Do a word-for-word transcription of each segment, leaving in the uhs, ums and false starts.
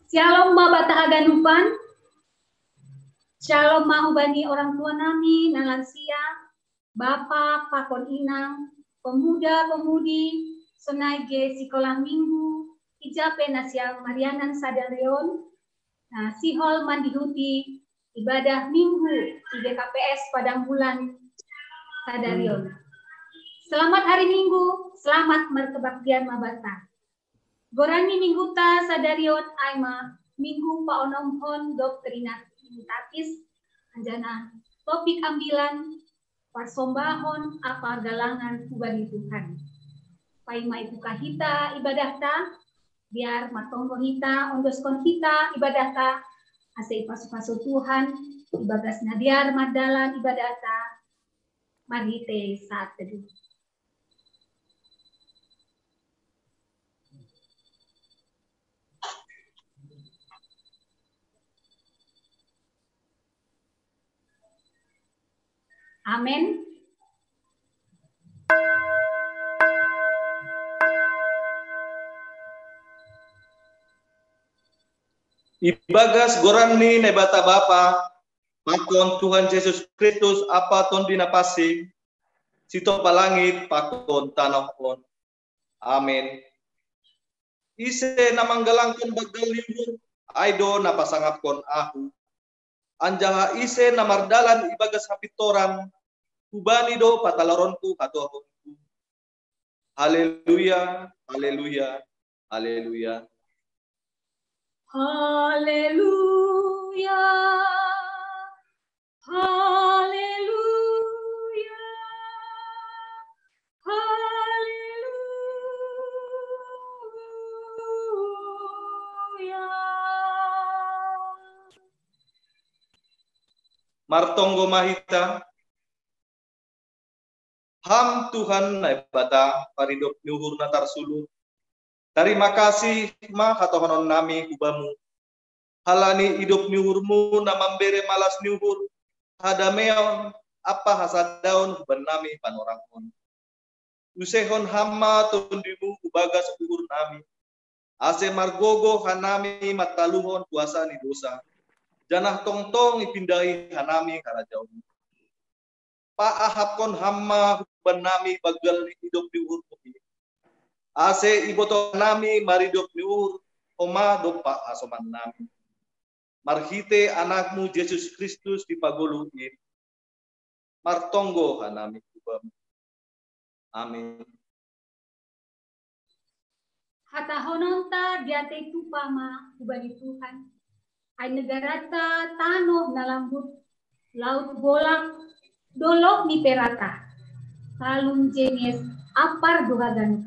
Shalom maba tahaganupan. Shalom ma hubani orang tua nami na lansia, bapa pakon inang, pemuda pemudi, sonai ge sikola minggu, ija pe na siang marianan sadari on, na sihol mandihuti ibadah minggu di G K P S Padang Bulan sadari on. Selamat hari Minggu, selamat markebaktian maba ta. Goran ni mingguta sadari on ai ma Minggu paonomhon Doctrina Trinitatis, anjaha topik ambilan: Parsombahon ampa galangan hubani Tuhan. Paima ibuka hita ibadahta, biar martonggo hita, ondoskon hita ibadahta, ase ipasu-pasu Tuhan, ibagas na biar mardalan ibadahta, marhite saat teduh. Amen. Ibagas goran ni Naibata Bapa, pakon Tuhan Jesus Kristus, Ampa Tonduy Napansing, sitopah langit pakon tanoh on. Amen. Ise na manggalangkon banggal ni uhur, ai do na pasangapkon ahu. Anjaha ise na mardalan ibagas hapintoran, hubani do patalaronku hatuaonku. Haleluya, haleluya, haleluya. Haleluya. Haleluya. Haleluya. Martonggo ma hita. Ham Tuhan Naibata, paridop ni uhur na tarsulu, tarima kasih ma hatohonon nami hu Bamu, halani idop ni uhurMu na mambere malas ni uhur, hadameon ampa hasadaon hubannami panorang on. Usehon Ham ma TonduyMu hu bagas uhur nami, ase margogoh hanami mantaluhon kuasa ni dosa, janah tongtong ipindahi hanami harajaonMu. Paahapkon Ham ma hubannami banggal ni idop ni uhurMu in, ase ibotoh hanami maridop ni uhur homa dompak hasomannami. Marhite AnakMu Jesus Kristus dipagoluh in, martonggo hanami hu Bamu. Amin. Hatahononta diatei tupa ma hubani Tuhan. Ai negarata tanoh na lambut, laut bolak, dolok ni perata, talun jenges, ampar do haganup.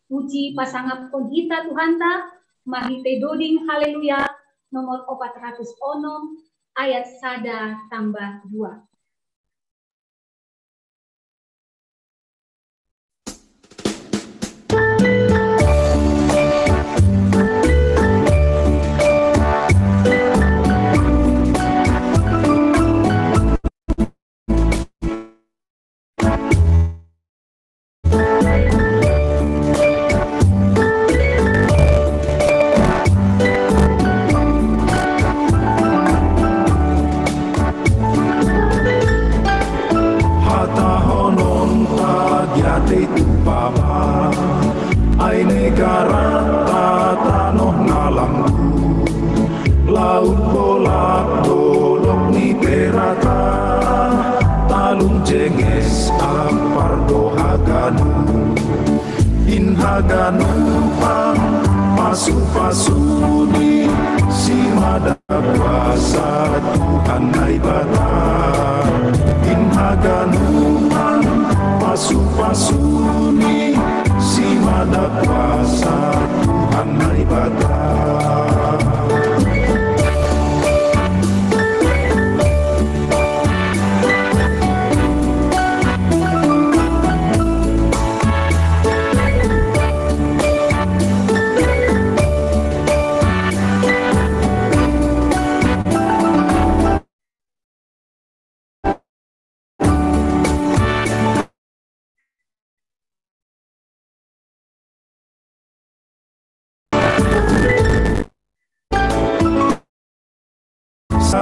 Puji pasangapkon hita Tuhanta marhite doding Haleluya nomor opat ratus onom, ayat sada tambah dua. Hatahononta diatei tupa ma, ai negarata tanoh na lambut, laut bolak dolok ni perata, talun jenges ampar do haganup. In haganupan pasu-pasu ni si Mada kuasa Tuhan Naibata. In haganupan pasu-pasu ni si Mada kuasa Tuhan Naibata.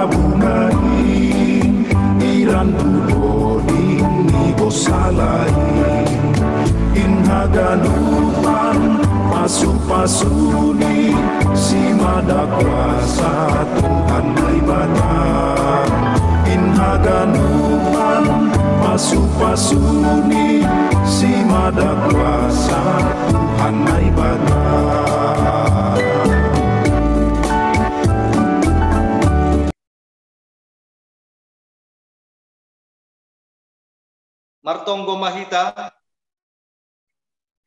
Bungain iran tu doding ni bosalain. In haganupan pasu-pasuni si mada kuasa Tuhan Naibata. In haganupan pasu-pasuni si mada kuasa Tuhan Naibata. Martonggo ma hita.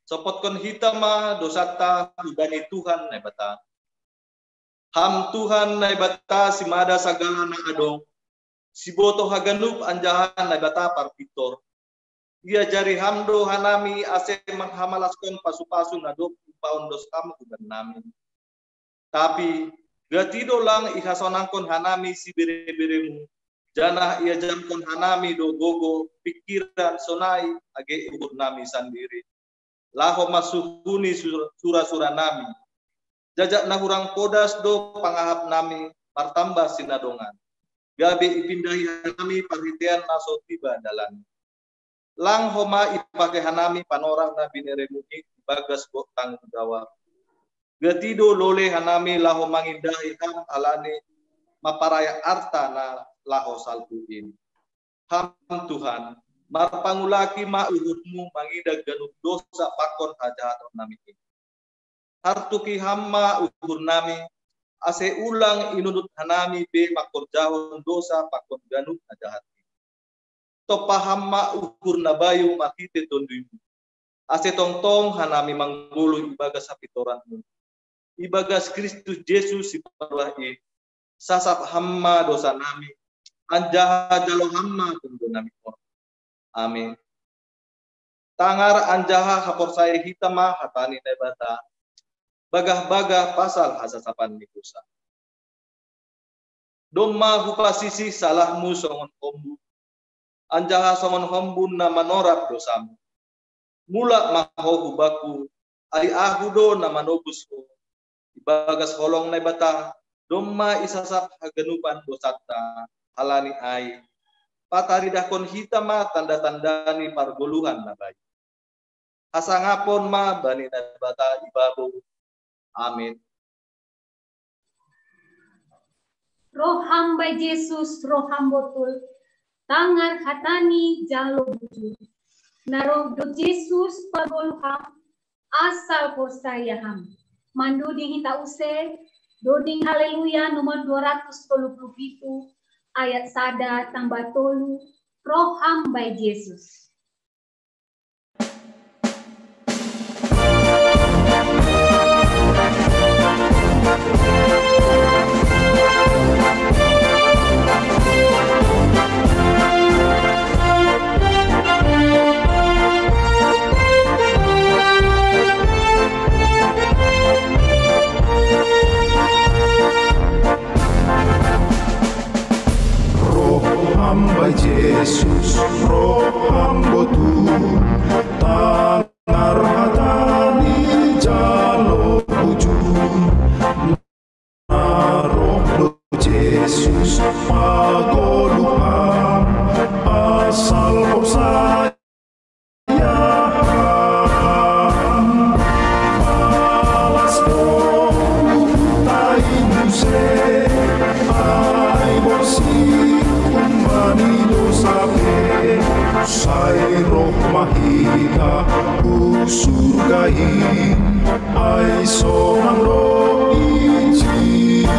Sopotkon hita ma dosanta hubani Tuhan Naibata. Ham Tuhan Naibata si mada sagala na adong, siboto haganup anjaha Naibata parpintor. Iajari ham do hanami ase manghamalaskon pasu-pasu na dob ipaondos ham hubannami. Tapi gati do lang ihasonangkon hanami sibere-beremu, janah iajamkon hanami do gogo pingkiran sonai age uhurnami sandiri, laho masuhuni sur- sura-suranami. Jajak na hurang podas do pangahapnami martamba sinadongan, gabe ipindahi hanami parhitean na so tiba dalan. Lang homa ipake hanami panorang na bineremu in ibagas gok tanggung jawab. Gati do lole hanami laho mangindahi ham halani maparaya arta na laho salpu in. Ham Tuhan, marpangulaki ma uhurmu mangidah ganup dosa pakon hajahatonnami in. Hartuki ham ma uhurnami, ase ulang inunut hanami be mangkorjahon dosa pakon ganup na jahat in. Tompa ham ma uhur na bayu marhite tonduymu, ase tongtong hanami manggoluh ibagas hapintoranmu. Ibagas Kristus Jesus Sipaluah in, sasap ham ma dosanami, anjaha jalo ham ma tonggonami on. Amin. Tangar anjaha haporsaya hita ma hata ni Naibata, bagah-bagah pasal hasasapan ni dosa. Domma hupasisih salahmu songon ombun, anjaha songon ombun na manorab dosamu. Mulak ma ho hu Bakku, ai Ahu do na manobus ho. Ibagas holong Naibata domma isasap haganupan dosanta. Halani ai, pataridahkon hita ma tanda-tanda ni pargoluhan na bayu. Hasangapon ma bani Naibata ibabo. Amin. Roh ham bai Jesus, roh ham botul, tangar hatani jalo bujur. Na roh do Jesus pagoluh ham, asal porsaya ham. Mandudi hita use, doding Haleluya nomor dua ratus tolu puluh pitu, ayat sada tambah tolu, roh ham bai Jesus. Roh ham bai Jesus, roh ham botul, tangar hatani jalo bujur. Na roh do Jesus pagoluh ham, asal porsaya ham. Balas do huta i muse, ai borsih humbani dosa pe. Sai roh ma hita hu surga i, ai sonang do ijin.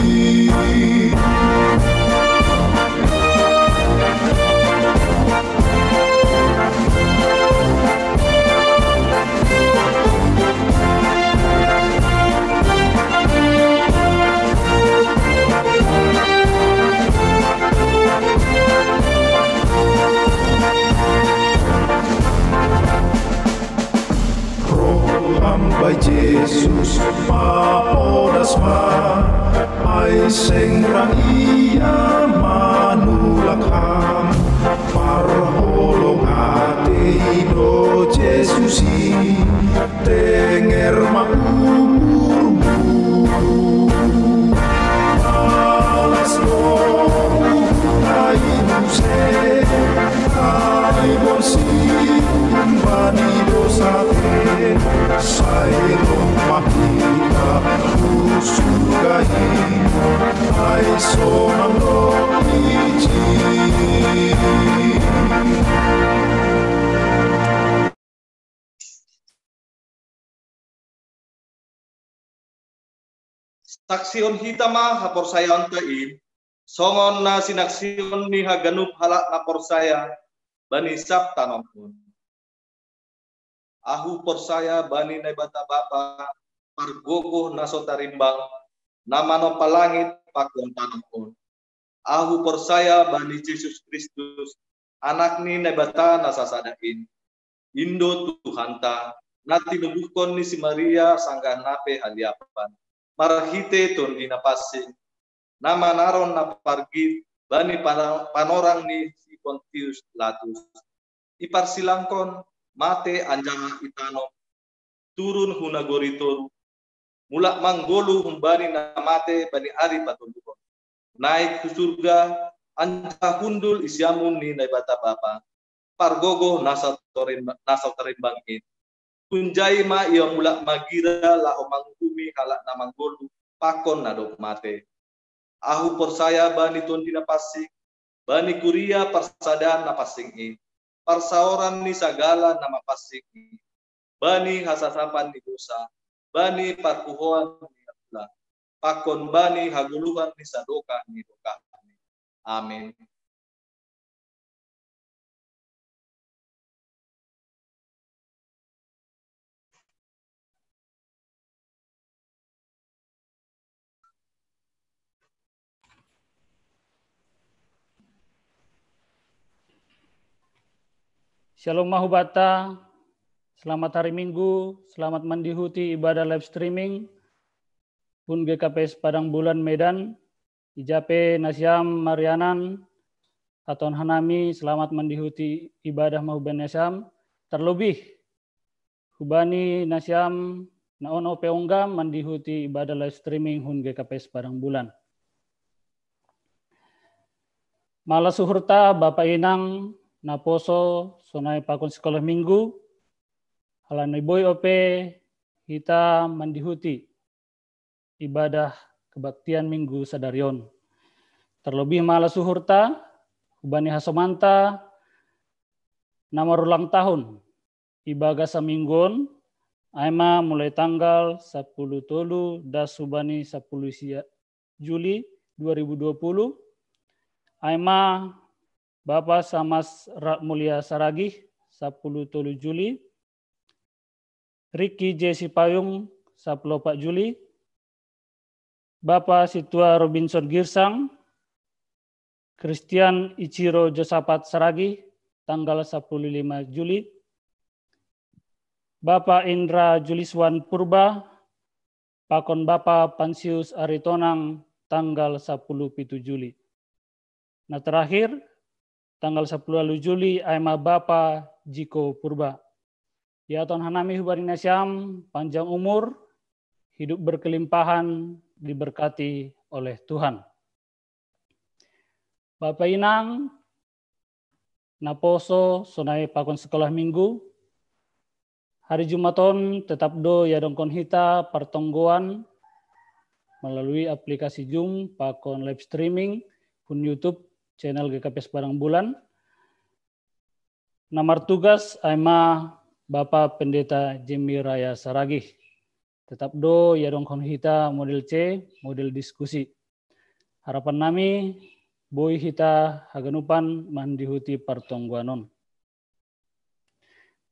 Roh ham bai Jesus papodas ma, ai seng ra ia manulak ham. Parholong atei do Jesus i, tenger ma uhurmu. Balas do Saksion hita ma haporsayaonta in, songon na sinaksion ni haganup halak na porsaya bani sab tanonon. Ahu porsaya bani Naibata Bapa, pargogoh na so tarimbang, na manompa langit pakon tanoh on. Ahu porsaya bani Jesus Kristus, Anak ni Naibata na sasada in. In do Tuhanta, na tinubuhkon ni si Maria sanggah na pe haliapan, marhite Tondi Na Pansing, na manaron na pargit bani pana-, panorang ni si Pontius Pilatus. Iparsilangkon, mate anjaha itanom, turun hu nagori toruh, mulak manggoluh humbani na mate bani ari patoluhon. Naik hu surga, anjaha hundul i siamun ni Naibata Bapa, pargogoh na so tarim-, na so tarimbang in. Hunjai ma ia mulak magira laho manguhumi halak na manggoluh pakon na dob mate. Ahu porsaya bani Tondi Na Pansing, bani kuria parsadaan na pansing i, parsaoran ni sagala na mapansing i, bani hasasapan ni dosa, bani parpuhoan ni hulahula, pakon bani hagoluhan ni sadokah ni dokahni. Amin. Shalom ma hubanta, selamat hari Minggu, selamat mandihuti ibadah live streaming hun G K P S Padang Bulan Medan. Ija pe nasiam marianan, hatahon hanami selamat mandihuti ibadah ma hubani nasiam, terlebih hubani nasiam na on ope ongga mandihuti ibadah live streaming hun G K P S Padang Bulan. Malas uhurta Bapa Inang, naposo sonai pakon sikolah Minggu, halani boi ope hita mandihuti ibadah kebaktian Minggu sadari on. Terlebih malas uhurta hubani hasomanta na marulang tahun i bagasan minggu on, ai ma mulai tanggal sapuluh tolu das hubani sapuluh sia Juli dua ribu dua puluh, ai ma Bapa Samas Ra-, Mulia Saragih, sapuluh tolu Juli, Ricky J Sipayung, sapuluh opat Juli, Bapa Situa Robinson Girsang, Christian Ichiro Josapat Saragih, tanggal sapuluh lima Juli, Bapa Indra Juliswan Purba, pakon Bapa Pansius Aritonang, tanggal sapuluh pitu Juli. Na terakhir, tanggal sapuluh ualu Juli, ai ma Bapa Jiko Purba. Dihatahon hanami hubani nasiam, panjang umur, hidup berkelimpahan, diberkati oleh Tuhan. Bapa Inang, naposo sonai pakon sikolah Minggu, hari Jumat on tetap do iadongkon hita partonggoan melalui aplikasi Zoom pakon live streaming hun YouTube channel G K P S Padang Bulan. Na martugas ai ma Bapa Pendeta Jimmy Raya Saragih. Tetap do iadongkon hita model C, model diskusi. Harapan nami, boi hita haganupan mandihuti partonggoan on.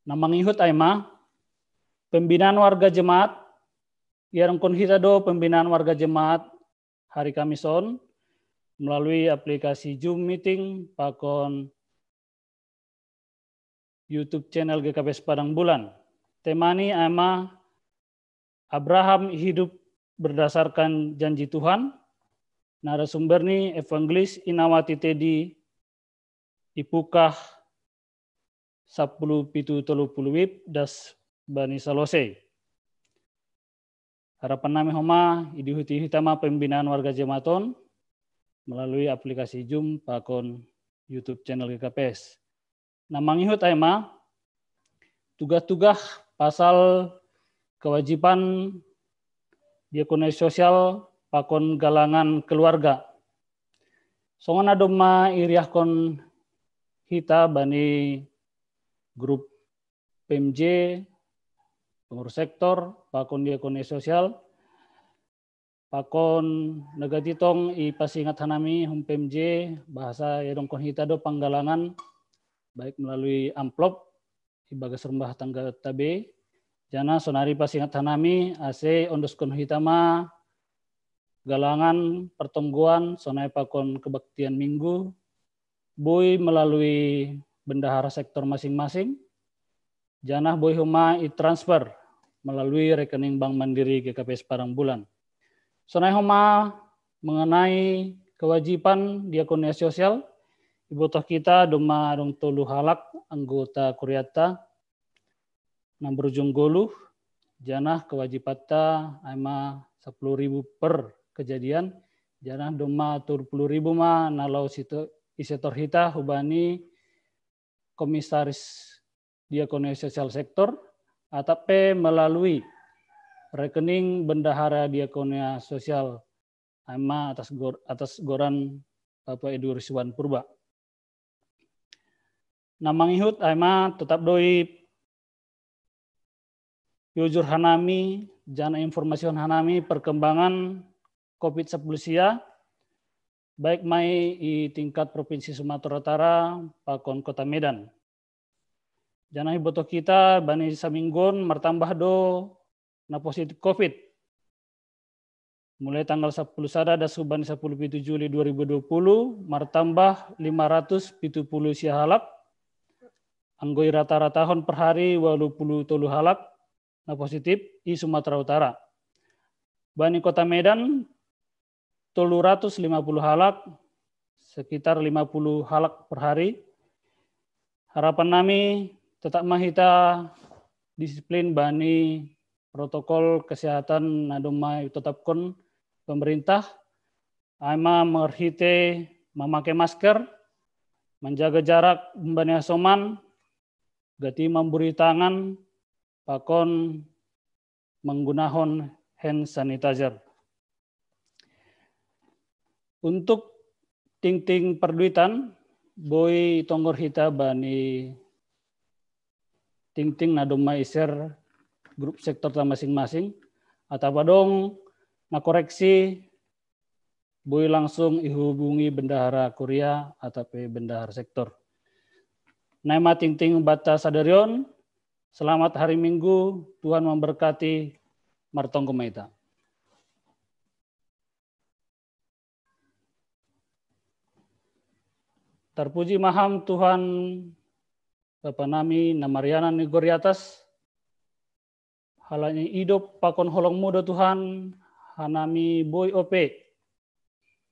Na mangihut ai ma, pembinaan warga jemaat, iadongkon hita do pembinaan warga jemaat hari Kamis on melalui aplikasi Zoom meeting pakon YouTube channel G K P S Padang Bulan. Temani ai ma Abraham hidup berdasarkan janji Tuhan, narasumber ni Evangelis Inawati Tedi, i pukah sapuluh pitu tolu puluh WIB das bani Salose. Harapan nami homa, idihuti hita ma pembinaan warga jemaat on melalui aplikasi Zoom pakon YouTube channel G K P S. Na mangihut ai ma, tugas-tugas pasal kewajiban diakonia sosial pakon galangan keluarga. Songon na domma iriahkon hita bani grup P M J, pengurus sektor, pakon diakonia sosial, Pakon negati tong i pasingat hanami hum P M J, bahasa ya dongkon hita do panggalangan, baik melalui amplop, ibagas rumah tangga tabe, jana sonari pasingat hanami, ase ondoskon hita ma galangan pertonggoan sonai pakon kebaktian minggu, boi melalui bendahara sektor masing-masing, janah boi homa i transfer melalui rekening Bank Mandiri G K P S Padang Bulan. Sonai homa mengenai kewajiban diakonia sosial, ibotoh kita doma dong tolu halak anggota kuriata, nang berujung goluh, janah kewajibanta ai ma sepuluh ribu per kejadian, janah doma tolu puluh ribu ma na laho isetor hita hubani komisaris diakonia sosial sektor, atap pe melalui rekening bendahara diakonia sosial ai ma atas, gor, atas goran Bapak Edu Rizwan Purba. Na mangihut ai ma tetap do i iujur hanami, jana informasi hanami perkembangan covid sepuluh sia, baik mai i tingkat Provinsi Sumatera Utara pakon Kota Medan. Jana ibotoh kita bani saminggon martambah do na positif covid. Mulai tanggal sepuluh sada das hubani sepuluh pitu Juli dua ribu dua puluh, martambah lima ratus pitu puluh sia halak, anggo i rata-ratahon per hari walu puluh tolu halak na positif i Sumatera Utara. Bani Kota Medan, tolu ratus lima puluh halak, sekitar lima puluh halak per hari. Harapan nami tetap ma hita disiplin bani protokol kesehatan na doma itetapkon pemerintah, ai ma marhite mamake masker, manjaga jarak bani hasoman, gati mamburi tangan, pakon manggunahon hand sanitizer. Untuk tingting parduitan, boi tonggor hita bani tingting na doma iser grup sektor ta masing-masing, atap adong na koreksi, boi langsung ihubungi bendahara kuria atap pe bendahara sektor. Nai ma tingting banta sadarion, selamat hari Minggu, Tuhan memberkati, martonggo ma hita. Tarpuji ma Ham Tuhan, Bapa nami na marianan i gor i atas, halani idop pakon holong-Mu do Tuhan, hanami boi ope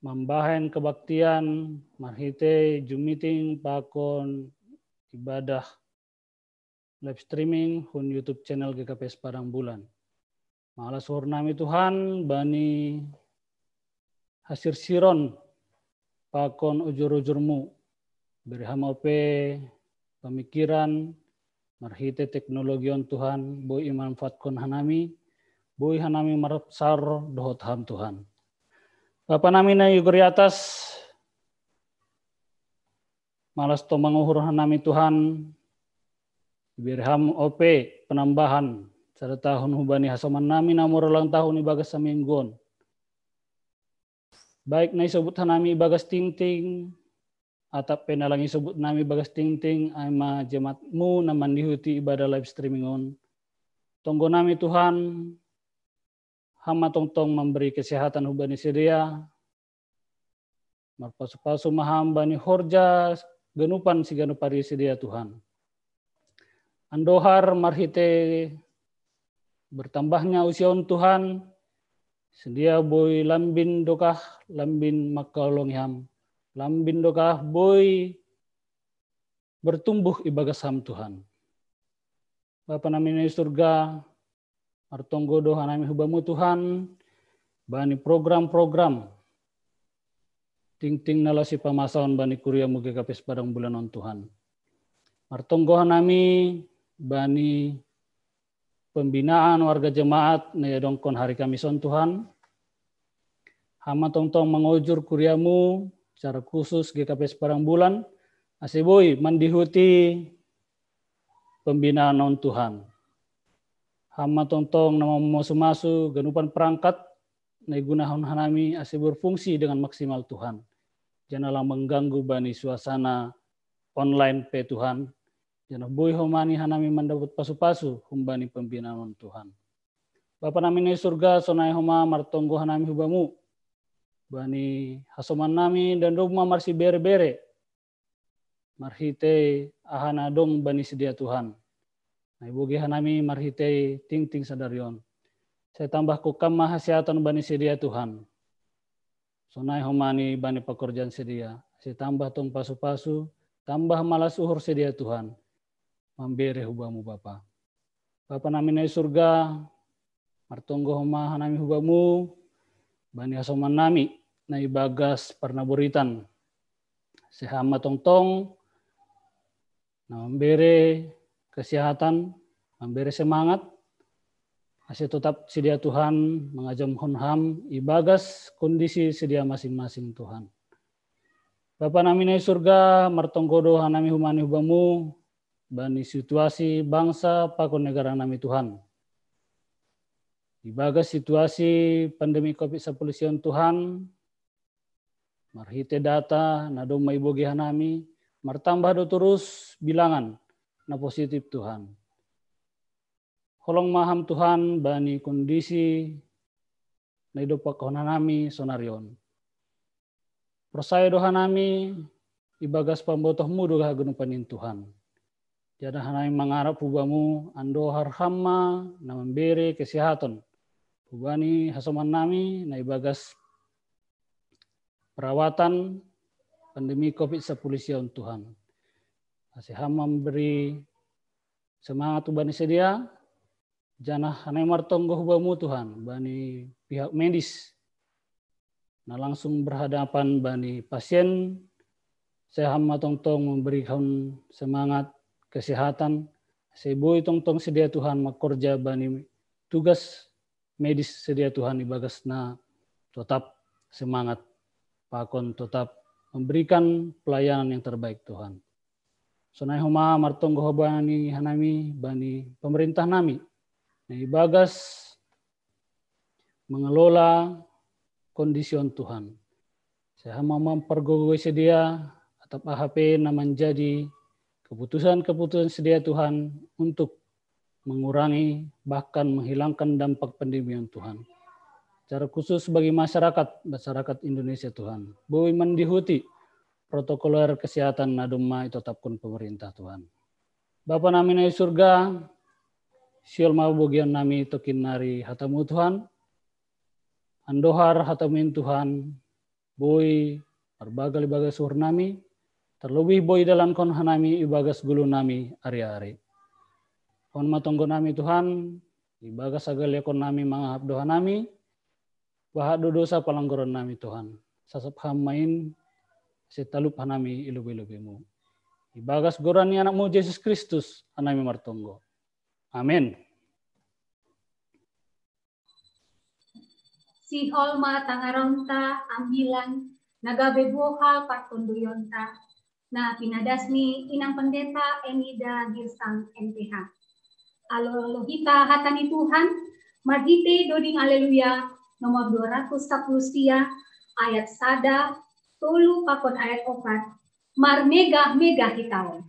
mambahen kebaktian marhite Zoom meeting pakon ibadah live streaming hun YouTube channel G K P S Padang Bulan. Malas uhur nami Tuhan bani hasirsiron pakon ujur-ujur-Mu. Beri Ham ope pamikiran marhite teknologi on Tuhan, boi imanfaatkon hanami, boi hanami marsaor dohot Ham Tuhan. Bapa nami na i gor i atas, malas tong manguhur hanami Tuhan, iberi Ham ope penambahan sada tahun hubani hasoman nami na marulang tahun ibagas saminggu on. Baik na isobut hanami ibagas tingting, atap pe na lang isobut nami ibagas tingting, ai ma jemaat-Mu na mandihuti ibadah live streaming on. Tonggo nami Tuhan, Ham ma tongtong mamberi kesehatan hubani sidea, marpasu-pasu ma Ham bani horja ganupan siganup ari sidea Tuhan. Andohar marhite bertambahnya usia on Tuhan, sidea boi lambin dokah lambin mangkaholongi Ham, lambin dokah boi bertumbuh ibagas Ham Tuhan. Bapa nami na i surga, martonggo do hanami hu Bamu Tuhan, bani program-program tingting na laho sipamasaon bani kuria-Mu G K P S Padang Bulan on Tuhan. Martonggo hanami bani pembinaan warga jemaat na iadongkon hari Kamis on Tuhan. Ham ma tongtong mangojur kuria-Mu secara khusus G K P S Padang Bulan, ase boi mandihuti pembinaan on Tuhan. Ham ma tongtong na mamasu-masu ganupan perangkat na igunahon hanami ase berfungsi dengan maksimal Tuhan. Janganlah mengganggu bani suasana online pe Tuhan. Jangan boi homani hanami mandapat pasu-pasu humbani pembinaan Tuhan. Bapa nami na i surga, sonai homa martonggo hanami hubamu. Bani hasoman nami dan domma marsi bere-bere. Marhitei ahana dong bani sedia Tuhan. Na iboge hanami marhitei tingting sadarion. Saya tambah kukam ma hasehatan bani sedia Tuhan. Sonai homani bani pekerjaan sedia. Saya tambah tong pasu-pasu, tambah malas uhur sedia Tuhan. Mambere hubamu Bapa. Bapa nami na i surga, martonggo homa hanami hubamu, bani hasoman nami, na ibagas parnaboritan. Sehama tongtong, na mambere kesehatan, mambere semangat, ase tetap sedia Tuhan mengajamhon ham ibagas kondisi sedia masing-masing Tuhan. Bapa nami na i surga, martonggo do hanami humani hubamu, bani situasi bangsa pakon negara nami Tuhan. Ibagas situasi pandemi covid sepuluh sion Tuhan, marhite data na domma iboge hanami, martambah do terus bilangan na positif Tuhan. Holong ma ham Tuhan bani kondisi na idompakhon hanami sonarion. Porsaya do hanami ibagas pambotohmu do haganupan in Tuhan. Janah hanami mangarap hubamu andohar ham ma na mambere kesehatan hubani hasoman nami na ibagas perawatan pandemi covid sepuluh sion Tuhan. Ase ham memberi semangat hubani sedia, janah hanami martonggo hubamu Tuhan, bani pihak medis na langsung berhadapan bani pasien, saya ham ma tongtong memberikan semangat kesehatan, ase boi tongtong sedia Tuhan makorja bani tugas medis sedia Tuhan ibagas na tetap semangat pakon tetap memberikan pelayanan yang terbaik Tuhan. Sonai homa martonggo hobani hanami bani pemerintah nami na ibagas mengelola kondisi on Tuhan. Saya ham ma mempergogoi sedia atap aha pe na menjadi keputusan-keputusan sedia Tuhan untuk mengurangi bahkan menghilangkan dampak pandemi on Tuhan. Secara khusus bagi masyarakat, masyarakat Indonesia Tuhan. Boi mendihuti protokoler kesehatan na domma itetapkon pemerintah Tuhan. Bapa nami na i surga, sihol ma bogion nami tokin nari hatamu Tuhan, andohar hatamu in Tuhan, boi marbagal ibagas uhur nami, terlebih boi idalankon hanami ibagas gulu nami ari-ari. On ma tonggo nami Tuhan, ibagas hagaleon nami mangahap do hanami, bahat do dosa palanggaron nami Tuhan. Sasap ham ma in, ase talup hanami i lobei-lobeimu. Ibagas goran ni anakmu Jesus Kristus, hanami martonggo. Amen. Sihol ma tangaronta ambilan na gabe bohal partonduyonta, na pinadas ni inang pendeta Enida Girsang M T H. Alo-alo hita hata ni Tuhan, marhite doding Aleluya nomor dua ratus sapuluh sia, ayat sada, tolu pakon ayat opat, marmegah-megah hitaon.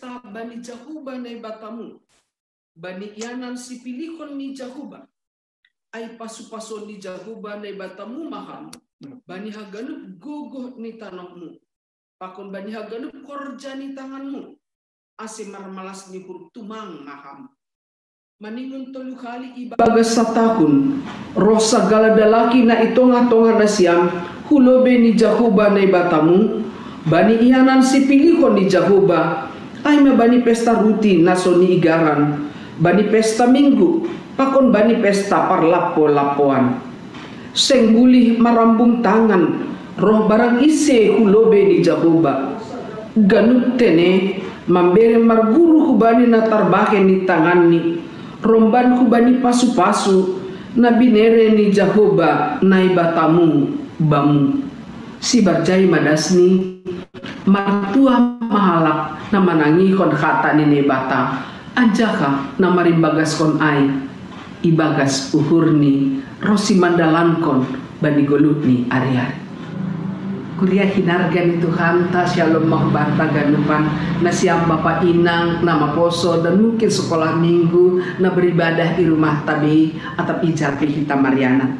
pesta bani Jahowa Naibatamu, bani ianan sipilihon ni Jahowa. Ai pasu-pasuon ni Jahowa Naibatamu ma ham bani haganup gogoh ni tanohmu, pakon bani haganup korja ni tanganmu, ase marmalas ni uhur tumang ma ham. Maningon tolu hali ibagas satahun, roh sagala dalaki na i tongah-tongah nasiam hu lobei ni Jahowa Naibatamu, bani ianan sipilihon ni Jahowa, ai ma bani pesta ruti na so niigaran, bani pesta Minggu, pakon bani pesta parlampo-lampoan. Seng bulih marambung tangan roh barang ise hu lobei ni Jahowa. Ganup tene mambere marguru hubani na tarbahen ni tanganni, romban hubani pasu-pasu na binere ni Jahowa Naibatamu bamu. Sibarjai ma dasni, martua ma halak na manangihon hata ni Naibata, anjaha na marimbagaskon ai ibagas uhurni ronsi mandalankon bani goluh ni ari-ari. Kuria hinarga ni Tuhanta, syalom ma hubanta ganupan, nasiam bapa inang na maposo dan mungkin sekolah minggu na beribadah i rumahta bei atap ija pe hita marianan.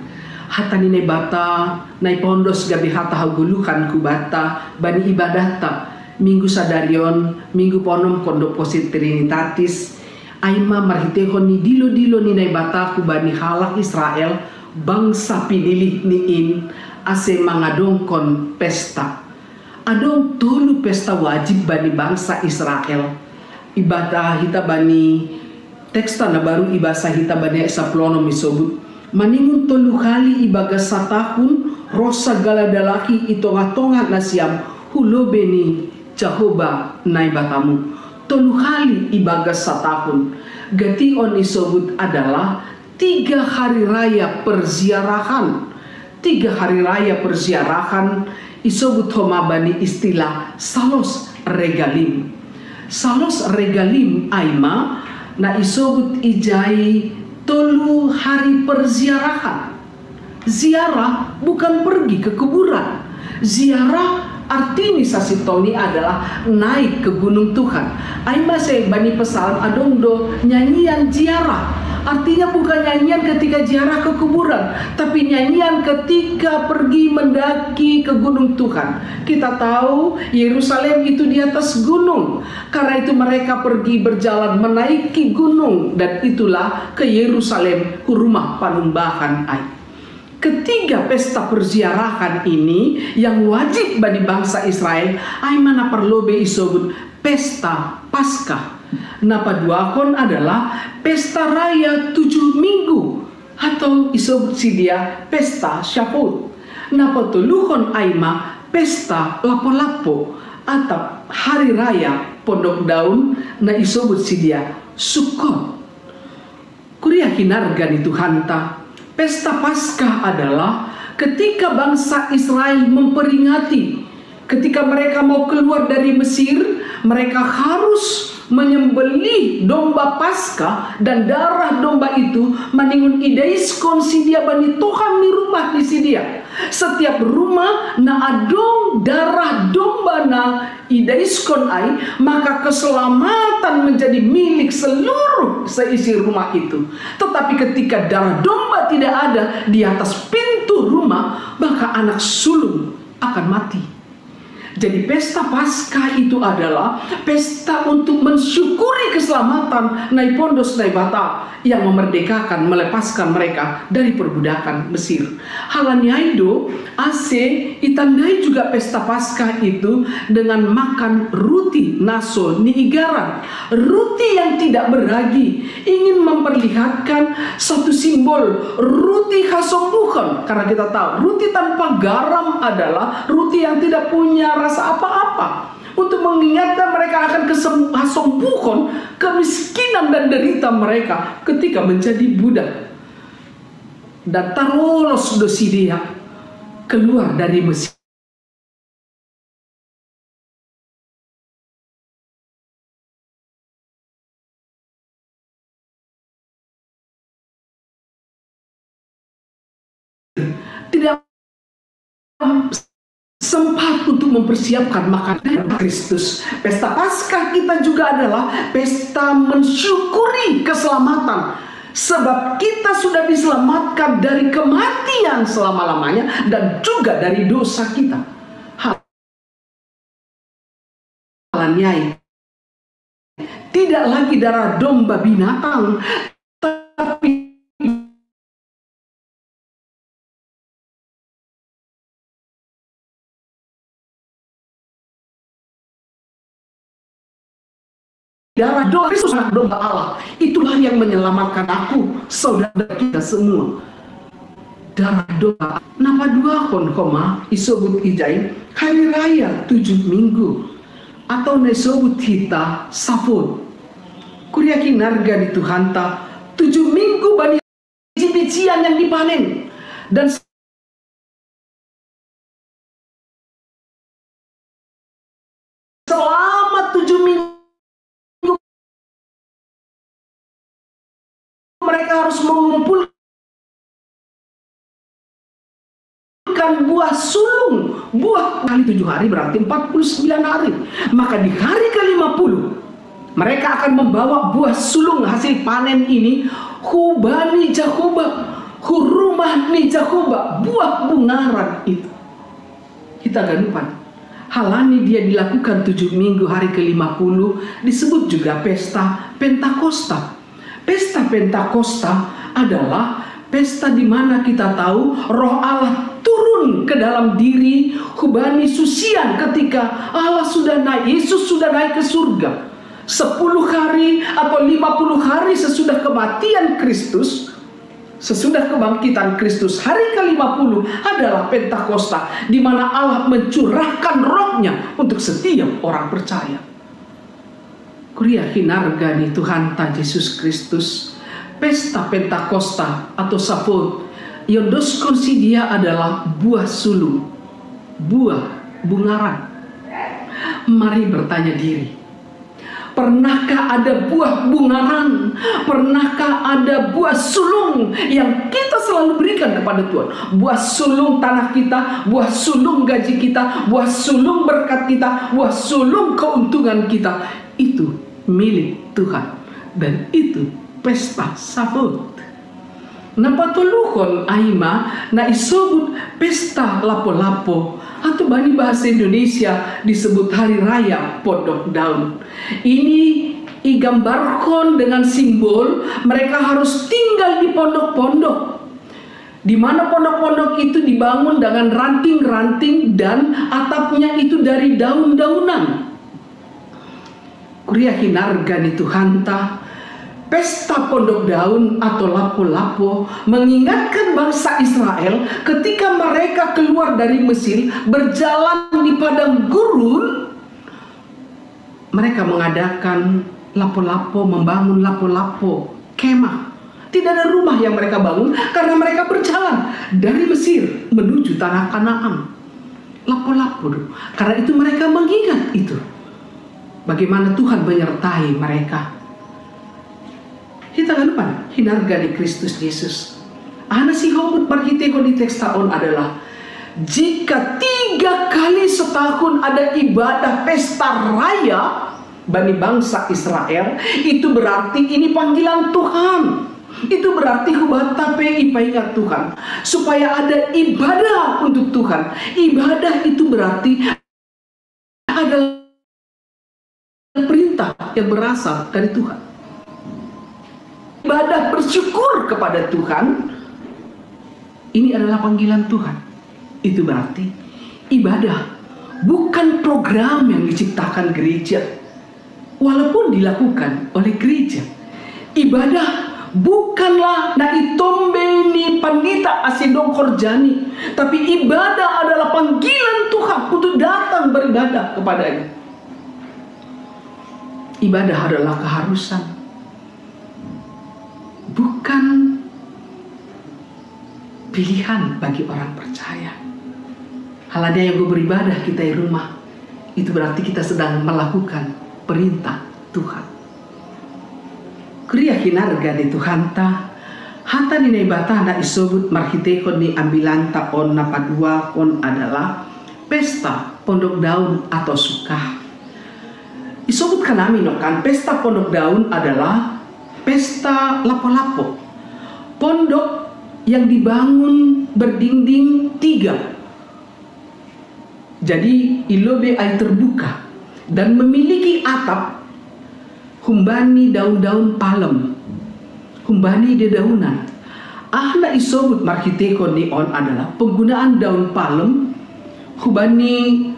Hata ni Naibata na ipondos gabe hata hagoluhan hubanta bani ibadahta Minggu sadari on, Minggu ponomkon dob posi Trinitatis, ai ma marhiteihon ni dilo-dilo ni Naibata hubani halak Israel, bangsa pinilihni in, ase mangadongkon pesta. Adong tolu pesta wajib bani bangsa Israel. Ibata hita bani teksta na baru ibasa hita bani ayat sapuluh onom isobut, maningon tolu hali ibagas satahun roh sagala dalaki i tongah-tongah nasiam hu lobei ni Jahowa Naibatamu. Tolu hali ibagas satahun. Gati on isobut adalah tiga hari raya perziarahan. Tiga hari raya perziarahan isobut homa bani istilah Salos Regalim. Salos Regalim ai ma na isobut ijai tolu hari perziarahan. Ziarah bukan pergi ke kuburan. Ziarah artini sasintongni adalah naik ke gunung Tuhan. Ai ma ise bani pesalm adong do nyanyian ziarah. Artinya bukan nyanyian ketika ziarah ke kuburan, tapi nyanyian ketika pergi mendaki ke gunung Tuhan. Kita tahu Yerusalem itu di atas gunung. Karena itu mereka pergi berjalan menaiki gunung dan itulah ke Yerusalem, ke rumah panumbahan ai. Ketiga pesta perziarahan ini yang wajib bani bangsa Israel, ai ma na parlobei isobut pesta Paskah. Na paduahon adalah pesta raya tujuh minggu atau isobut sidia pesta Shavuot. Na patoluhon ai ma pesta lampo-lampo atap hari raya pondok daun na isobut sidia Sukkot. Kuria hinarga ni Tuhanta, pesta Paskah adalah ketika bangsa Israel memperingati, ketika mereka mau keluar dari Mesir, mereka harus menyembelih domba Paskah dan darah domba itu maningon idaiskon sidia bani toham ni rumah ni sidia. Setiap rumah na adong darah domba na idaiskon ai, maka keselamatan menjadi milik seluruh seisi rumah itu. Tetapi ketika darah domba tidak ada di atas pintu rumah, maka anak sulung akan mati. Jadi pesta Paskah itu adalah pesta untuk mensyukuri keselamatan na ipondos Naibata yang memerdekakan, melepaskan mereka dari perbudakan Mesir. Halani ai do ase itandai juga pesta Paskah itu dengan makan ruti na so niigaran. Ruti yang tidak beragi ingin memperlihatkan satu simbol ruti hasombuhon. Karena kita tahu, ruti tanpa garam adalah ruti yang tidak punya rasa apa-apa. Untuk mengingatkan mereka akan kesem-, hasombuhon, kemiskinan dan derita mereka ketika menjadi budak. Dan tarolos do sidia keluar dari Mesir. Tidak sempat untuk mempersiapkan makanan Kristus. Pesta Paskah kita juga adalah pesta mensyukuri keselamatan. Sebab kita sudah diselamatkan dari kematian selama-lamanya dan juga dari dosa kita. Halaniai. Tidak lagi darah domba binatang, tapi darah domba Kristus, anak domba Allah. Itulah yang menyelamatkan aku, saudara kita semua. Darah domba. Napa dua kon koma isobut ijai hari raya tujuh minggu atau nesobut hita Shavuot. Kuria kinarga ni Tuhanta, tujuh minggu bani biji-bijian yang dipanen. Dan selama tujuh minggu mereka harus mengumpulkan buah sulung. Buah kali tujuh hari berarti empat puluh sembilan hari. Maka di hari ke lima puluh, mereka akan membawa buah sulung hasil panen ini hu bani Jahoba, hu rumah ni Jahoba, buah bungaran itu. Kita ganupan. Halani dia dilakukan tujuh minggu, hari ke lima puluh disebut juga pesta Pentakosta. Pesta Pentakosta adalah pesta di mana kita tahu Roh Allah turun ke dalam diri hu bani susian ketika Allah sudah naik, Yesus sudah naik ke surga. Sepuluh hari atau lima puluh hari sesudah kematian Kristus, sesudah kebangkitan Kristus, hari ke lima puluh adalah Pentakosta, di mana Allah mencurahkan Roh-Nya untuk setiap orang percaya. Kuria kinarga ni Tuhanta Yesus Kristus, pesta Pentakosta atau Shavuot, yondoskon si dia adalah buah sulung, buah bungaran. Mari bertanya diri, pernahkah ada buah bungaran? Pernahkah ada buah sulung yang kita selalu berikan kepada Tuhan? Buah sulung tanah kita, buah sulung gaji kita, buah sulung berkat kita, buah sulung keuntungan kita. Itu milik Tuhan. Dan itu pesta Shavuot. Napa toluhon ai ma na isobut pesta lapo-lapo, atau bani bahasa Indonesia disebut hari raya Pondok Daun. Ini igambarhon dengan simbol mereka harus tinggal di pondok-pondok, di mana pondok-pondok itu dibangun dengan ranting-ranting dan atapnya itu dari daun-daunan. Kuria kinarga ni Tuhanta, pesta Pondok Daun atau lapo-lapo mengingatkan bangsa Israel ketika mereka keluar dari Mesir, berjalan di padang gurun, mereka mengadakan lapo-lapo, membangun lapo-lapo, kemah. Tidak ada rumah yang mereka bangun karena mereka berjalan dari Mesir menuju tanah Kanaan. Lapo-lapo, karena itu mereka mengingat itu. Bagaimana Tuhan menyertai mereka. Kita ganupan, kinarga ni Kristus Yesus. Ana si hobut marhitehon ni teks ta on adalah, jika tiga kali setahun ada ibadah pesta raya bani bangsa Israel, itu berarti ini panggilan Tuhan. Itu berarti hu banta pe ipaingat Tuhan supaya ada ibadah untuk Tuhan. Ibadah itu berarti adalah perintah yang berasal dari Tuhan. Ibadah bersyukur kepada Tuhan, ini adalah panggilan Tuhan. Itu berarti ibadah bukan program yang diciptakan gereja, walaupun dilakukan oleh gereja. Ibadah bukanlah na itombe ni pandita asi dong horjani, tapi ibadah adalah panggilan Tuhan untuk datang beribadah kepada-Nya. Ibadah adalah keharusan, bukan pilihan bagi orang percaya. Halani anggo beribadah kita di rumah, itu berarti kita sedang melakukan perintah Tuhan. Kuria kinarga ni Tuhanta, hata ni Naibata na isobut marhitehon ni ambilanta on na paduahon adalah Pesta pondok daun atau Sukkah. Isobut kanami no kan, pesta pondok daun adalah pesta lapo-lapo. Pondok yang dibangun berdinding tiga. Jadi, ilobi ai terbuka dan memiliki atap humbani daun-daun palem, humbani dedaunan. Aha na isobut marhitehon ni on adalah penggunaan daun palem humbani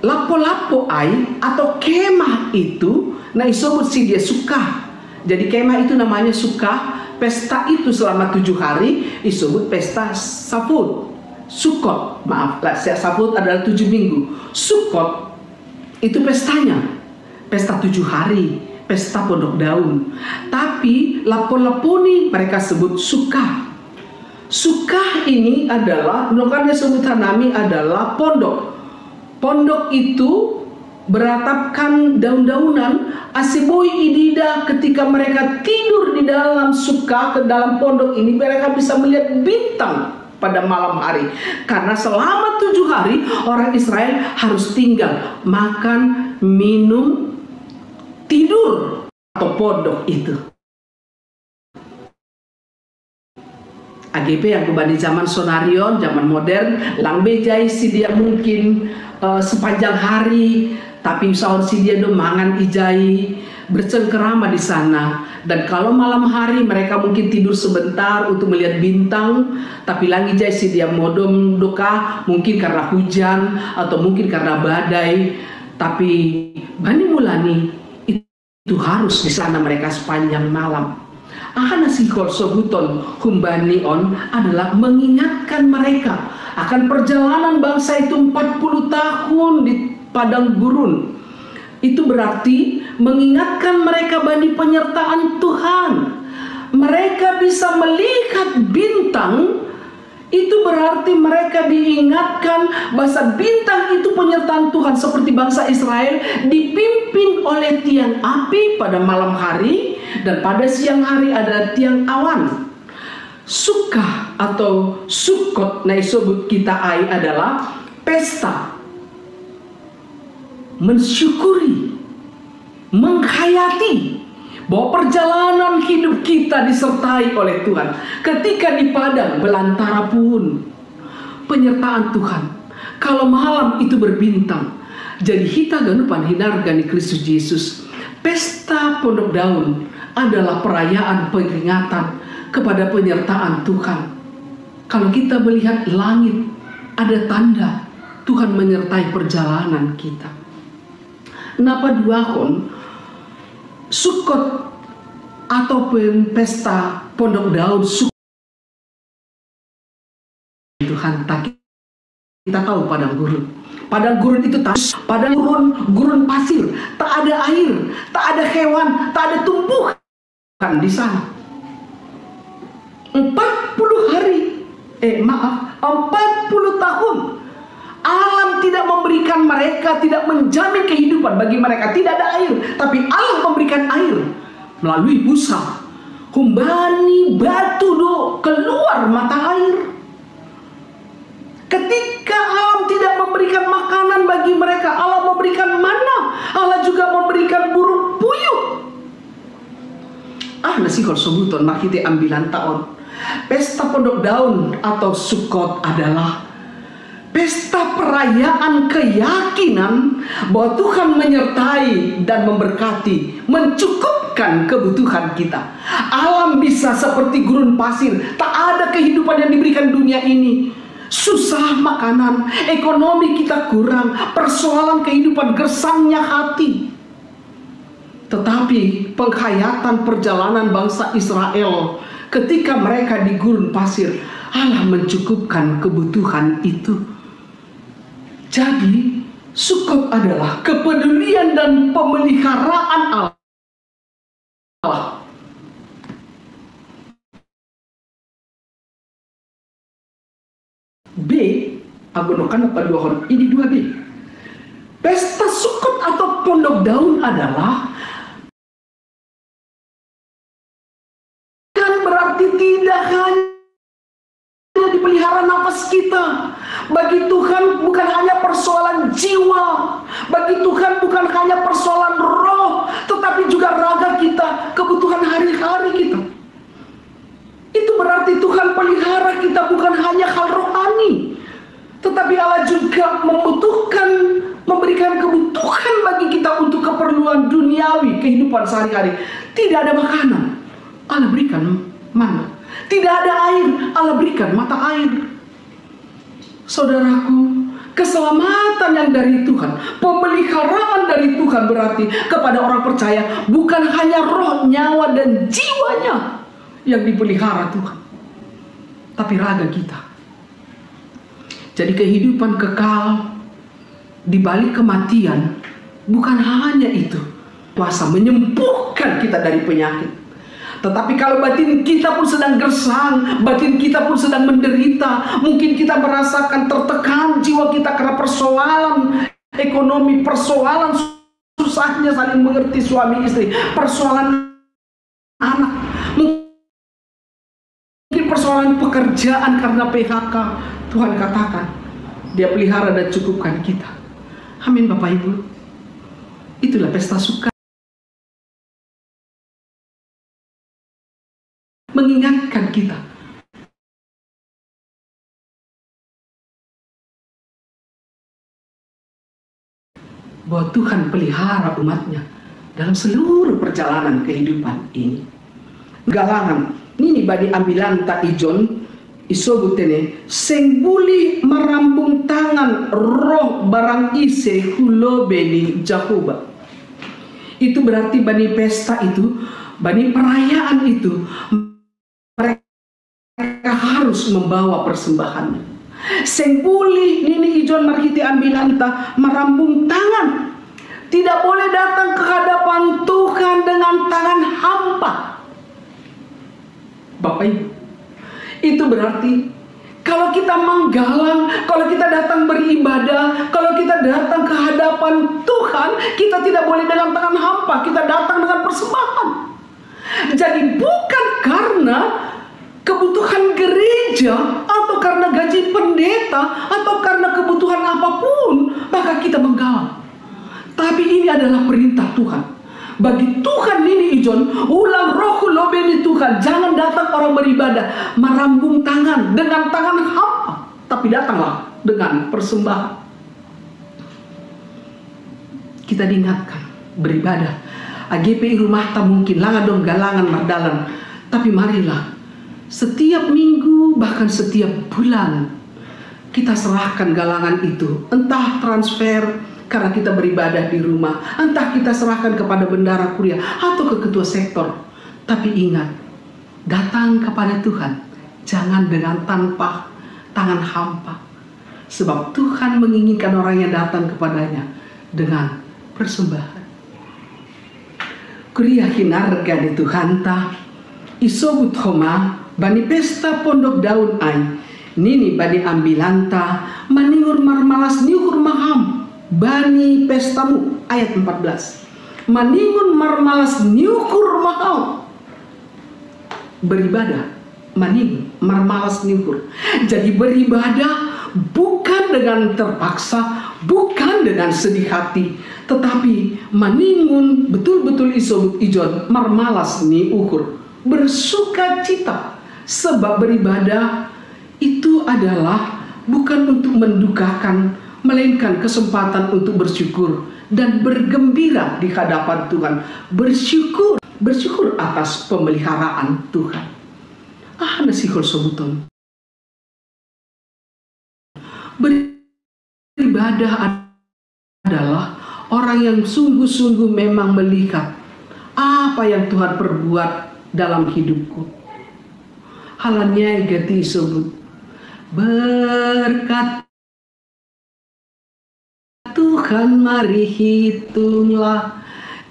lapo-lapo ai atau kemah itu na isobut si dia Sukkah. Jadi kemah itu namanya Sukkah, pesta itu selama tujuh hari isobut pesta Shavuot. Sukkot, maaf, lah, Shavuot adalah tujuh minggu. Sukkot itu pestanya, pesta tujuh hari, pesta pondok daun. Tapi lapo-lapo ni mereka sebut Sukkah. Sukkah ini adalah, no kan, dia sebut hanami adalah pondok. Pondok itu beratapkan daun-daunan, ase boi idida ketika mereka tidur di dalam Sukkah, ke dalam pondok ini, mereka bisa melihat bintang pada malam hari. Karena selama tujuh hari orang Israel harus tinggal, makan, minum, tidur atau pondok itu. Age pe yang humbani zaman sonari on, zaman modern, lang be ijai si dia mungkin, eh, sepanjang hari, tapi usaha si dia do mangan ijai, bercengkerama di sana. Dan kalau malam hari mereka mungkin tidur sebentar untuk melihat bintang, tapi lang ijai si dia modom do ka, mungkin karena hujan atau mungkin karena badai. Tapi bani mulani itu harus di sana mereka sepanjang malam. Aha na sihol sobuton humbani on adalah mengingatkan mereka akan perjalanan bangsa itu empat puluh tahun di padang gurun. Itu berarti mengingatkan mereka bani penyertaan Tuhan. Mereka bisa melihat bintang, itu berarti mereka diingatkan bahasa bintang itu penyertaan Tuhan, seperti bangsa Israel dipimpin oleh tiang api pada malam hari dan pada siang hari ada tiang awan. Sukkah atau Sukkot na isobut kita ai adalah pesta mensyukuri, menghayati bahwa perjalanan hidup kita disertai oleh Tuhan. Ketika di padang belantara pun, penyertaan Tuhan. Kalau malam itu berbintang, jadi hita ganupan hinarga ni Kristus Yesus. Pesta Pondok Daun adalah perayaan peringatan kepada penyertaan Tuhan. Kalau kita melihat langit, ada tanda Tuhan menyertai perjalanan kita. Na paduahon, Sukkot ataupun pesta Pondok Daun, Sukkot, Tuhan, tak kita tahu padang gurun. Padang gurun itu tandus, padang gurun, gurun pasir, tak ada air, tak ada hewan, tak ada tumbuhan di sana. Empat puluh hari, eh, maaf, empat puluh tahun. Alam tidak memberikan mereka, tidak menjamin kehidupan bagi mereka. Tidak ada air, tapi Allah memberikan air melalui Musa. Humbani batu do keluar mata air. Ketika alam tidak memberikan makanan bagi mereka, Allah memberikan mana. Allah juga memberikan burung puyuh. Ah, na sihol sobuton marhite ambilanta on. Pesta Pondok Daun atau Sukkot adalah pesta perayaan keyakinan bahwa Tuhan menyertai dan memberkati, mencukupkan kebutuhan kita. Alam bisa seperti gurun pasir, tak ada kehidupan yang diberikan dunia ini. Susah makanan, ekonomi kita kurang, persoalan kehidupan, gersangnya hati. Tetapi penghayatan perjalanan bangsa Israel ketika mereka di gurun pasir, Allah mencukupkan kebutuhan itu. Jadi, Sukkot adalah kepedulian dan pemeliharaan Allah. B, ago no kan na paduahon, ini dua B. Pesta Sukkot atau Pondok Daun adalah kan berarti tidak hanya dipelihara nafas kita, Bagi Tuhan bukan hanya persoalan jiwa, bagi Tuhan bukan hanya persoalan roh, tetapi juga raga kita, kebutuhan hari-hari kita. Itu berarti Tuhan pelihara kita bukan hanya hal rohani, tetapi Allah juga membutuhkan, memberikan kebutuhan bagi kita untuk keperluan duniawi, kehidupan sehari-hari. Tidak ada makanan, Allah berikan mana. Tidak ada air, Allah berikan mata air. Saudaraku, keselamatan yang dari Tuhan, pemeliharaan dari Tuhan berarti kepada orang percaya bukan hanya roh, nyawa, dan jiwanya yang dipelihara Tuhan, tapi raga kita. Jadi kehidupan kekal di balik kematian bukan hanya itu, kuasa menyembuhkan kita dari penyakit. Tetapi kalau batin kita pun sedang gersang, batin kita pun sedang menderita, mungkin kita merasakan tertekan jiwa kita karena persoalan ekonomi, persoalan susahnya saling mengerti suami istri, persoalan anak, mungkin persoalan pekerjaan karena P H K. Tuhan katakan, Dia pelihara dan cukupkan kita. Amin, Bapak Ibu. Itulah pesta suka. Mengingatkan kita bahwa Tuhan pelihara umatnya dalam seluruh perjalanan kehidupan ini. Galangan, nini bani ambilanta ijon, isobut tene, seng bulih marambung tangan roh barang ise hu lobe ni Jahowa. Itu berarti bani pesta itu, bani perayaan itu, mereka harus membawa persembahannya. Seng bulih nini ijon marhite ambilanta marambung tangan. Tidak boleh datang ke hadapan Tuhan dengan tangan hampa. Bapak Ibu, itu berarti kalau kita menggalang, kalau kita datang beribadah, kalau kita datang ke hadapan Tuhan, kita tidak boleh dengan tangan hampa, kita datang dengan persembahan. Jadi bukan karena kebutuhan gereja atau karena gaji pendeta atau karena kebutuhan apapun, maka kita menggalang. Tapi ini adalah perintah Tuhan. Bagi Tuhan nini ijon, ulang roh hu lobe ni Tuhan, jangan datang orang beribadah marambung tangan dengan tangan hampa, tapi datanglah dengan persembahan. Kita diingatkan beribadah. Age pe i rumahta mungkin langa dong galangan mardalan, tapi marilah setiap minggu, bahkan setiap bulan, kita serahkan galangan itu, entah transfer karena kita beribadah di rumah, entah kita serahkan kepada bendahara kuria atau ke ketua sektor. Tapi ingat, datang kepada Tuhan jangan dengan tanpa tangan hampa, sebab Tuhan menginginkan orang yang datang kepada-Nya dengan persembahan. Kuria hinarga ni Tuhanta, isobut homa bani pesta pondok daun ai, nini bani ambilanta, maningun marmalas ni uhur ma Ham bani pestamu. Ayat empat belas. Maningun marmalas ni uhur ma Ham. Beribadah, maningun marmalas ni uhur. Jadi beribadah bukan dengan terpaksa, bukan dengan sedih hati, tetapi maningun betul-betul isobut ijon marmalas ni uhur. Bersukacita, sebab beribadah itu adalah bukan untuk mendukakan, melainkan kesempatan untuk bersyukur dan bergembira di hadapan Tuhan. Bersyukur, bersyukur atas pemeliharaan Tuhan. Ah, na sihol sobuton. Beribadah adalah orang yang sungguh-sungguh memang melihat apa yang Tuhan perbuat dalam hidupku. Halanya gati sebut berkat Tuhan, mari hitunglah,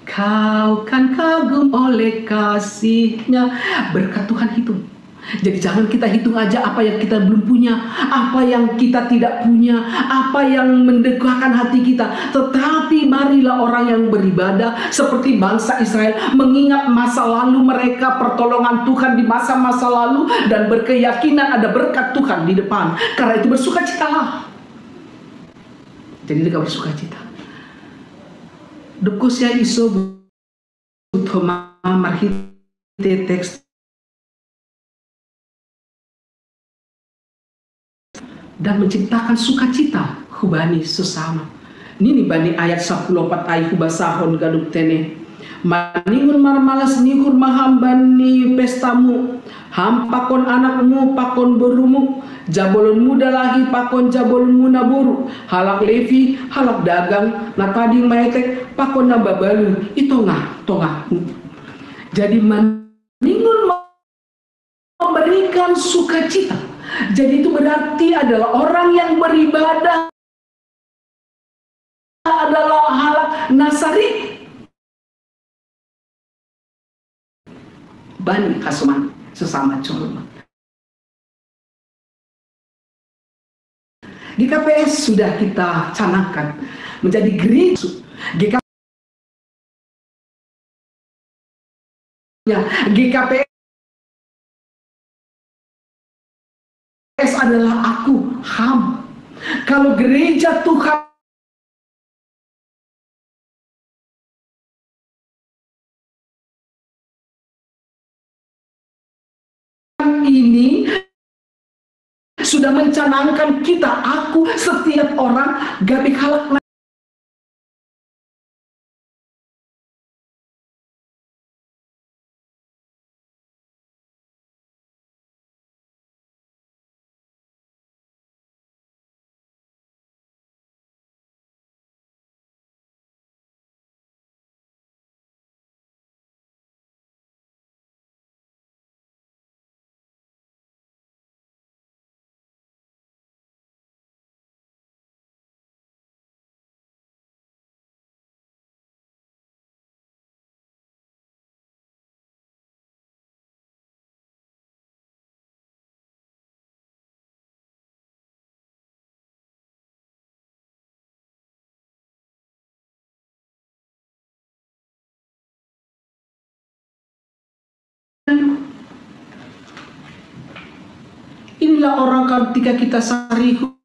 kau kan kagum oleh kasihnya. Berkat Tuhan hitung. Jadi jangan kita hitung aja apa yang kita belum punya, apa yang kita tidak punya, apa yang mendekahkan hati kita. Tetapi marilah orang yang beribadah seperti bangsa Israel, mengingat masa lalu mereka, pertolongan Tuhan di masa-masa lalu, dan berkeyakinan ada berkat Tuhan di depan. Karena itu bersukacitalah. Jadi dia bersuka cita. Doko sia iso buto ma marhite teks dan menciptakan sukacita hubani sesama. Nini bani ayat sapuluh opat ai hubasahon ganup tene. Maningon marmalas ni uhur ma ham bani pestamu, ham pakon anakmu pakon borumu, jabolonmu dalahi pakon jabolonmu naboru, halak Levi, halak dagang, na tading maetek pakon na mabalu i tongah-tongahmu. Jadi maningon memberikan sukacita. Jadi itu berarti adalah orang yang beribadah adalah halak Nasari. Bani kasoman sesama jolma. G K P S sudah kita canangkan menjadi gereja. G K P S, ya, G K P S adalah aku, ham. Kalau gereja Tuhan ini sudah mencanangkan kita, aku, setiap orang, gabe halak Inilah orang, ketika kita sarihu,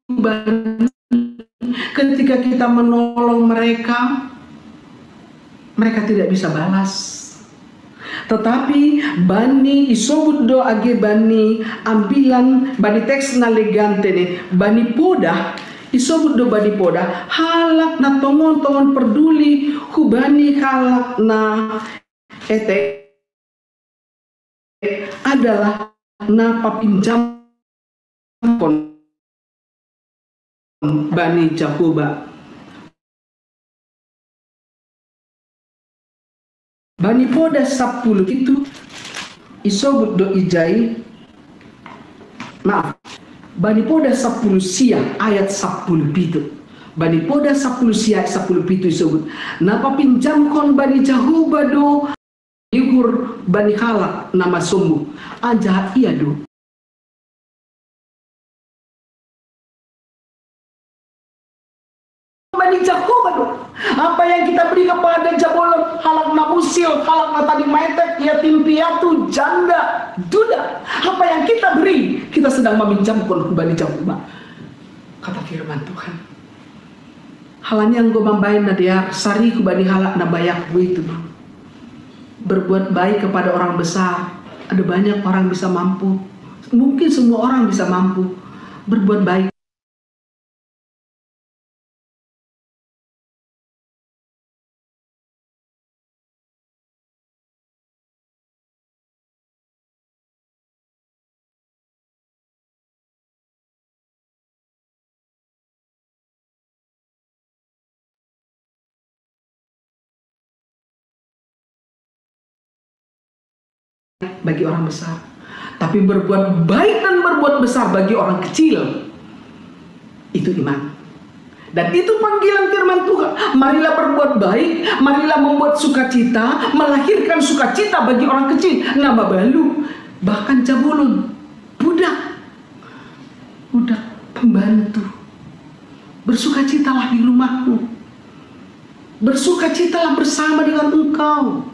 ketika kita menolong mereka, mereka tidak bisa balas. Tetapi bani isobut do age bani ambilan, bani teks na legan tene, bani poda, isobut do bani poda, halak na tongon-tongon perduli hubani halak na etek adalah na papinjamkon bani Jahowa. Bani poda sapuluh pitu isobut do ijai, maaf, bani poda sapuluh sia ayat sapuluh pitu. Bani poda sapuluh sia ayat sapuluh pitu isobut, na papinjamkon bani Jahowa do uhur bani halak na masombuh, anjaha ia do bani Jahowa do. Apa yang kita beri kepada jabolon, halak na usil, halak na tading maetek, yatim piatu, janda, duda, apa yang kita beri, kita sedang maminjamkon hubani Jahowa. Kata firman Tuhan. Halani anggo mambahen na dear, sarihu bani halak na bayak boitu. Berbuat baik kepada orang besar. Ada banyak orang bisa mampu. Mungkin semua orang bisa mampu berbuat baik. Bagi orang besar, tapi berbuat baik dan berbuat besar bagi orang kecil, itu iman. Dan itu panggilan firman Tuhan. Marilah berbuat baik, marilah membuat sukacita, melahirkan sukacita bagi orang kecil. Na mabalu, bahkan jabolon, budak, budak pembantu. Bersukacitalah di rumahmu. Bersukacitalah bersama dengan engkau.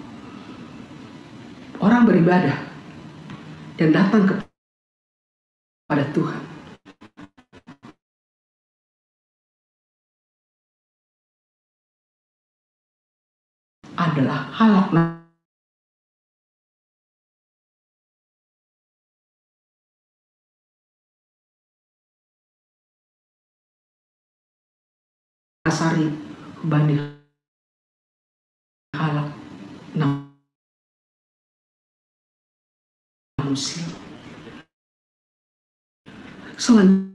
Orang beribadah dan datang kepada Tuhan. adalah halak Nasari bani halak na Mesir. Selanjutnya,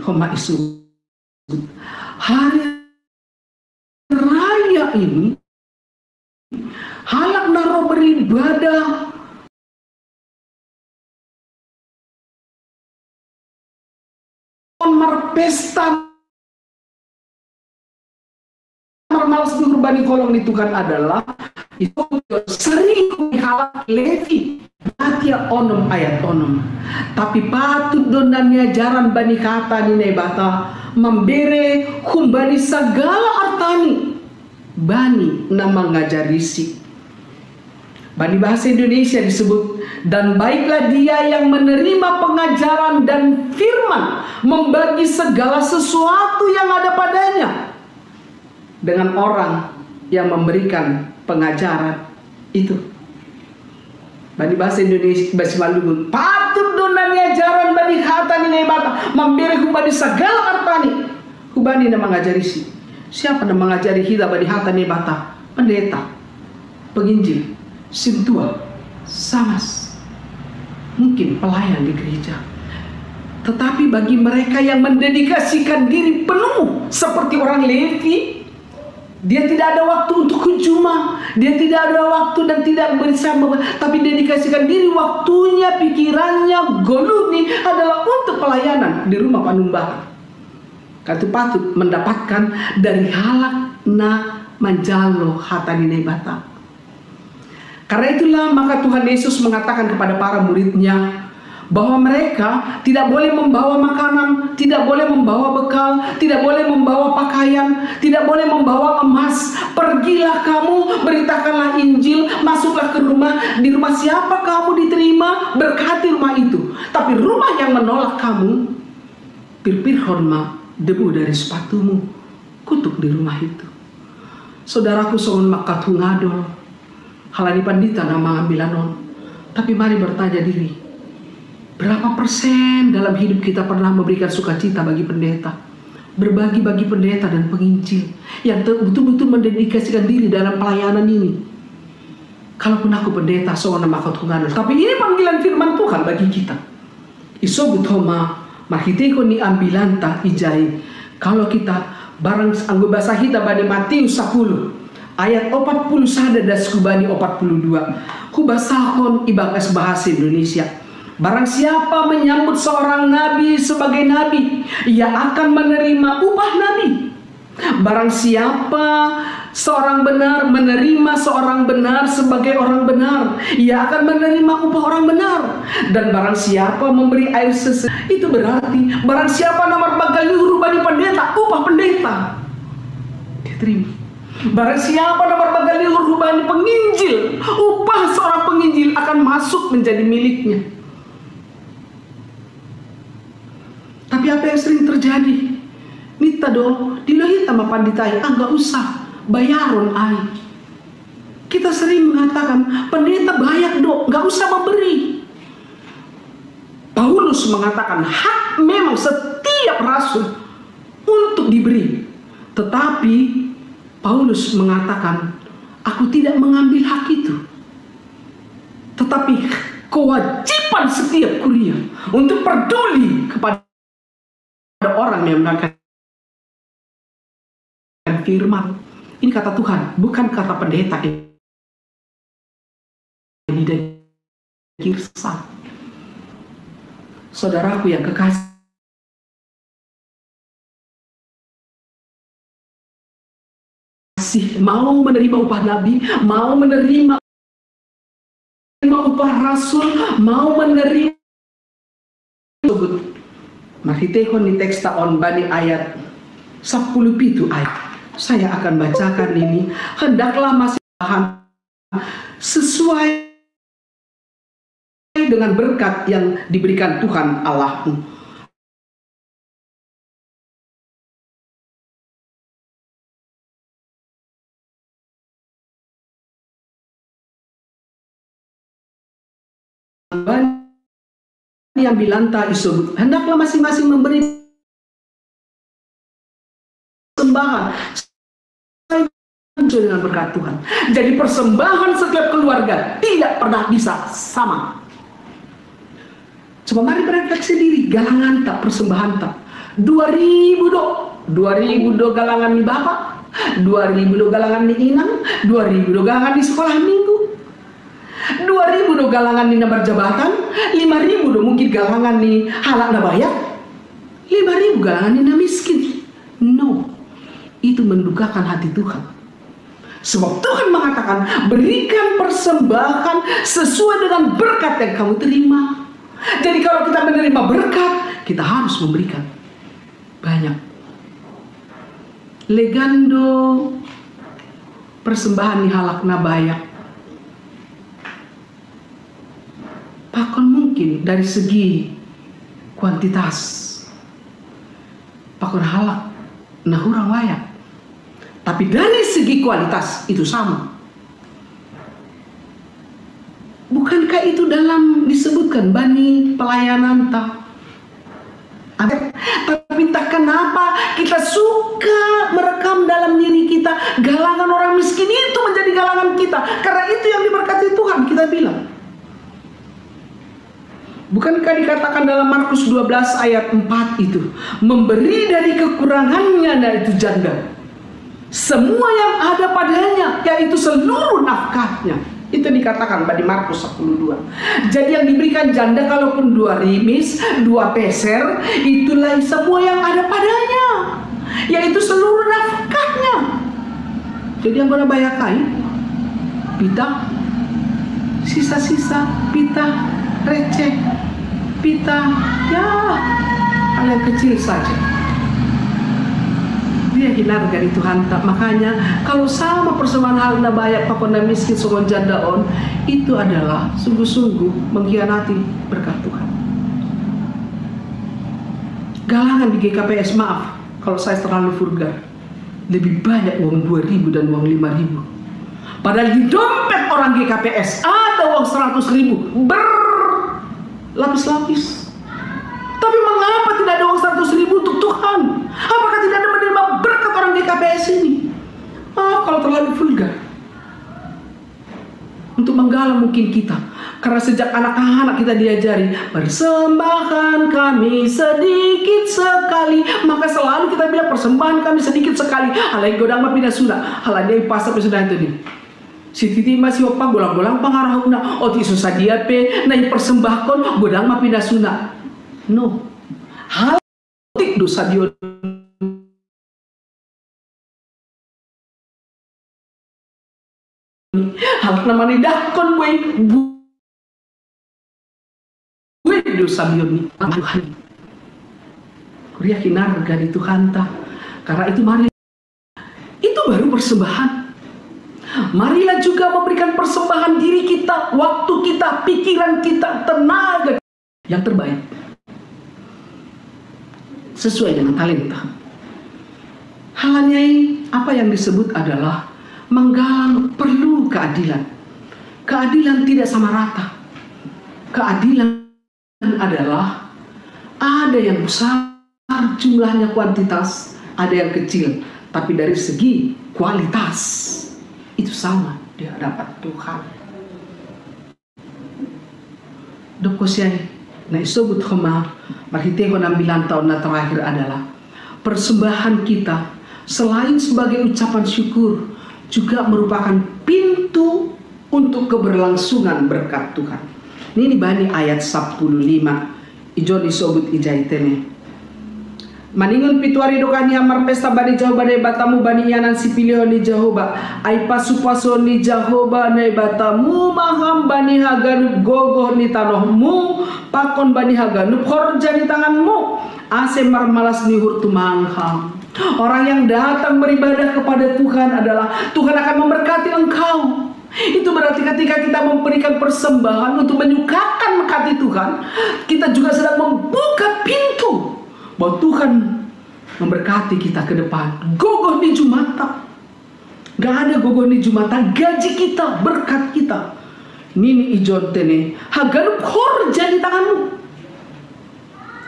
homa isu hari raya ini, halak naro beribadah marpesta, marmalas di urbani kolong ni Tuhan adalah itu sering halak Levi, Galatia onom ayat onom. Tapi patut do na niajaran bani hata ni Naibata mambere humbani sagala artani bani na mangajarisi. Bani bahasa Indonesia disebut, dan baiklah dia yang menerima pengajaran dan firman, membagi segala sesuatu yang ada padanya dengan orang yang memberikan pengajaran itu. Bani bahasa Indonesia, bahasa Malugun, patut do na niajaran bani hata ni Naibata mambere humbani sagala artani hubani na mangajarisi. Siapa na mangajari hita bani hata ni Naibata? Pendeta, penginjil, sintua, samas, mungkin pelayan di gereja. Tetapi bagi mereka yang mendedikasikan diri penuh seperti orang Levi, dia tidak ada waktu untuk hujuma, dia tidak ada waktu dan tidak bisa, tapi dedikasikan diri, waktunya, pikirannya, goluni adalah untuk pelayanan di rumah panumbahan. Katu patut mendapatkan dari halak na manjalo hata ni Naibata. Karena itulah maka Tuhan Yesus mengatakan kepada para muridnya bahwa mereka tidak boleh membawa makanan, tidak boleh membawa bekal, tidak boleh membawa pakaian, tidak boleh membawa emas. Pergilah kamu, beritakanlah Injil, masuklah ke rumah, di rumah siapa kamu diterima, berkati rumah itu. Tapi rumah yang menolak kamu, pirpirhon ma debu dari sepatumu, kutuk di rumah itu. Saudaraku songon mangkatungadol, halani pandita na mangambilan on. Tapi mari bertanya diri, berapa persen dalam hidup kita pernah memberikan sukacita bagi pendeta, berbagi bagi pendeta dan penginjil yang betul-betul mendedikasikan diri dalam pelayanan ini? Kalaupun aku pendeta, songon na mangkatungadol, tapi ini panggilan firman Tuhan bagi kita. Isobut homa marhiteihon ni ambilanta ijai. Kalau kita barang anggo basa hita bani Matius sapuluh ayat opat puluh sada das hubani opat puluh dua, hubasahon ibagas bahasa Indonesia. Barang siapa menyambut seorang nabi sebagai nabi, ia akan menerima upah nabi. Barang siapa seorang benar menerima seorang benar sebagai orang benar, ia akan menerima upah orang benar. Dan barang siapa memberi air sesuci, itu berarti barang siapa na marbaggal ni uhur bani pendeta, upah pendeta dia terima. Barang siapa na marbaggal ni uhur bani penginjil, upah seorang penginjil akan masuk menjadi miliknya. Tapi apa yang sering terjadi? Nita do, dilo hita ma pandita i, ah, nggak usah, bayaron ai. Kita sering mengatakan, pendeta bayak do, nggak usah memberi. Paulus mengatakan hak memang setiap rasul untuk diberi. Tetapi Paulus mengatakan, aku tidak mengambil hak itu. Tetapi kewajiban setiap kuria untuk peduli kepada orang yang mendengarkan firman. Ini kata Tuhan, bukan kata pendeta ini. Saudaraku yang kekasih, mau menerima upah nabi, mau menerima upah rasul, mau menerima. Marhiteihon ni teksta on bani ayat sapuluh pitu ayat. Saya akan bacakan ini. Hendaklah masih tahan sesuai dengan berkat yang diberikan Tuhan Allahmu. Bani Ambilanta isobut, hendaklah masing-masing memberi persembahan sesuai dengan berkat Tuhan. Jadi persembahan setiap keluarga tidak pernah bisa sama. Coba mari berefleksi diri, galangan tak, persembahan tak. Dua ribu do, dua ribu do galangan ni bapak, dua ribu do galangan ni inang, dua ribu do galangan ni sekolah minggu, dua ribu do galangan ni na berjabatan, lima ribu do mungkin galangan ni halak na bayak, lima ribu galangan ni na miskin. No, itu mendukakan hati Tuhan. Sebab Tuhan mengatakan, berikan persembahan sesuai dengan berkat yang kamu terima. Jadi kalau kita menerima berkat, kita harus memberikan banyak. Legando persembahan ni halak na bayak. Pakon mungkin dari segi kuantitas, pakon halak na hurang bayak. Tapi dari segi kualitas itu sama. Bukankah itu dalam disebutkan bani pelayanan ta? Tapi tak kenapa kita suka merekam dalam diri kita galangan orang miskin itu menjadi galangan kita. Karena itu yang diberkati Tuhan, kita bilang. Bukankah dikatakan dalam Markus dua belas ayat empat itu, memberi dari kekurangannya, nah itu janda. Semua yang ada padanya, yaitu seluruh nafkahnya. Itu dikatakan pada Markus sepuluh dua. Jadi yang diberikan janda kalaupun dua rimis, dua peser, itulah semua yang ada padanya, yaitu seluruh nafkahnya. Jadi yang kena bayar kai, pita, sisa-sisa, pita, receh, pita, ya, hal yang kecil saja. Dia hinarga di Tuhan tak. Makanya kalau sama persembahan hal na bayak pakon na miskin songon janda on, itu adalah sungguh-sungguh mengkhianati berkat Tuhan. Galangan di G K P S, maaf kalau saya terlalu vulgar, lebih banyak uang dua ribu dan uang lima ribu. Padahal di dompet orang G K P S ada uang seratus ribu berlapis-lapis. Tapi mengapa tidak ada uang seratus ribu untuk Tuhan? Apakah tidak ada menerima berkat orang G K P S ini? Maaf kalau terlalu vulgar. Untuk menggalang mungkin kita, karena sejak anak-anak kita diajari, persembahan kami sedikit sekali, maka selalu kita bilang, persembahan kami sedikit sekali. Alai godang ma pinasuna, alai dia pasal sudah itu nih. Si titi masih opa golang-golang pangarahuna, oti susah dia pe, naik persembahkan, godang ma pinasuna. No. Hal tik dosa dia. Halak na manidahkon buei, buei dosa bion ni Tuhan. Kuria hinarga di Tuhanta. Karena itu mari, itu baru persembahan. Marilah juga memberikan persembahan diri kita, waktu kita, pikiran kita, tenaga yang terbaik sesuai dengan talenta. Halaniai apa yang disebut adalah menggalang perlu keadilan. Keadilan tidak sama rata. Keadilan adalah ada yang besar jumlahnya kuantitas, ada yang kecil, tapi dari segi kualitas itu sama di hadapan Tuhan. Dokosiai, na isobut homa marhitehon ambilan taon na terakhir adalah persembahan kita selain sebagai ucapan syukur juga merupakan pintu untuk keberlangsungan berkat Tuhan. Ini bani ayat sepuluh lima, ijon isobut ijai tene. Maningon pituari dokah ni ham marpesta bani Jahoba Naibatamu bani ianan sipilihon ni Jahoba. Ai pasupasu ni Jahoba Naibatamu ma ham bani haganup gogoh ni tanohmu, pakon bani haganup horja ni tanganmu, ase marmalas ni uhur tumang ham. Orang yang datang beribadah kepada Tuhan adalah Tuhan akan memberkati engkau. Itu berarti ketika kita memberikan persembahan untuk menyukakan hati Tuhan, kita juga sedang membuka pintu bahwa Tuhan memberkati kita ke depan. Gogoh ni jumata. Gak ada gogoh ni jumata, gaji kita, berkat kita. Nini ijon tene, haganup horja ni tanganmu.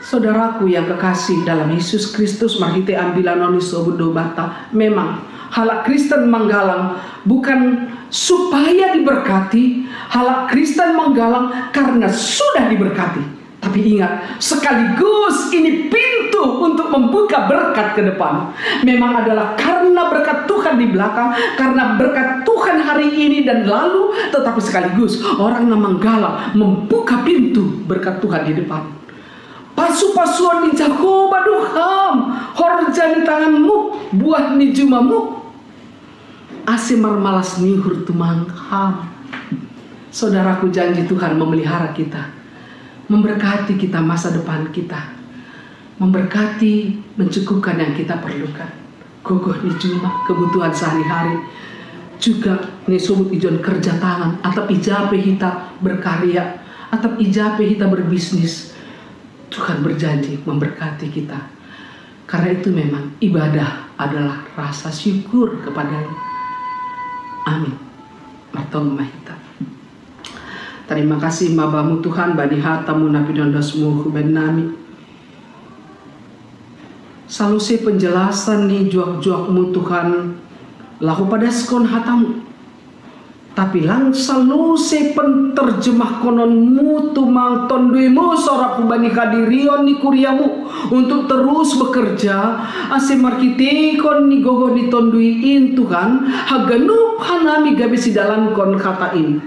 Saudaraku yang kekasih dalam Yesus Kristus, marhite ambilan on ni sobun do Debata. Memang, halak Kristen manggalang bukan supaya diberkati, halak Kristen manggalang karena sudah diberkati. Tapi ingat, sekaligus ini pintu untuk membuka berkat ke depan. Memang adalah karena berkat Tuhan di belakang, karena berkat Tuhan hari ini dan lalu, tetapi sekaligus orang na manggalang membuka pintu berkat Tuhan di depan. Pasu-pasuan ni Jahowa do ham, horja ni tanganmu, buah ni jumamu, ase marmalas ni uhur tu manggalang. Saudaraku, janji Tuhan memelihara kita, memberkati kita, masa depan kita, memberkati, mencukupkan yang kita perlukan. Gogoh ni juma, kebutuhan sehari-hari, juga ni sobun ijon kerja tangan, atap i ja pe hita berkarya, atap i ja pe hita berbisnis. Tuhan berjanji memberkati kita. Karena itu memang ibadah adalah rasa syukur kepada-Nya. Amin. Martonggo ma hita. Terima kasih ma Bamu Tuhan, bani hata-Mu na pinondosmu hubaen nami. Salose penjelasan ni juak-juakmu Tuhan, laho padaskon hata-Mu. Tapi lang salose penterjemahkononmu tumang tonduimu sorap hubani hadirion ni kuriamu untuk terus bekerja, ase marhiteihon ni gogoh ni tondui in Tuhan, haganup hanami gabe sidalankon hata in.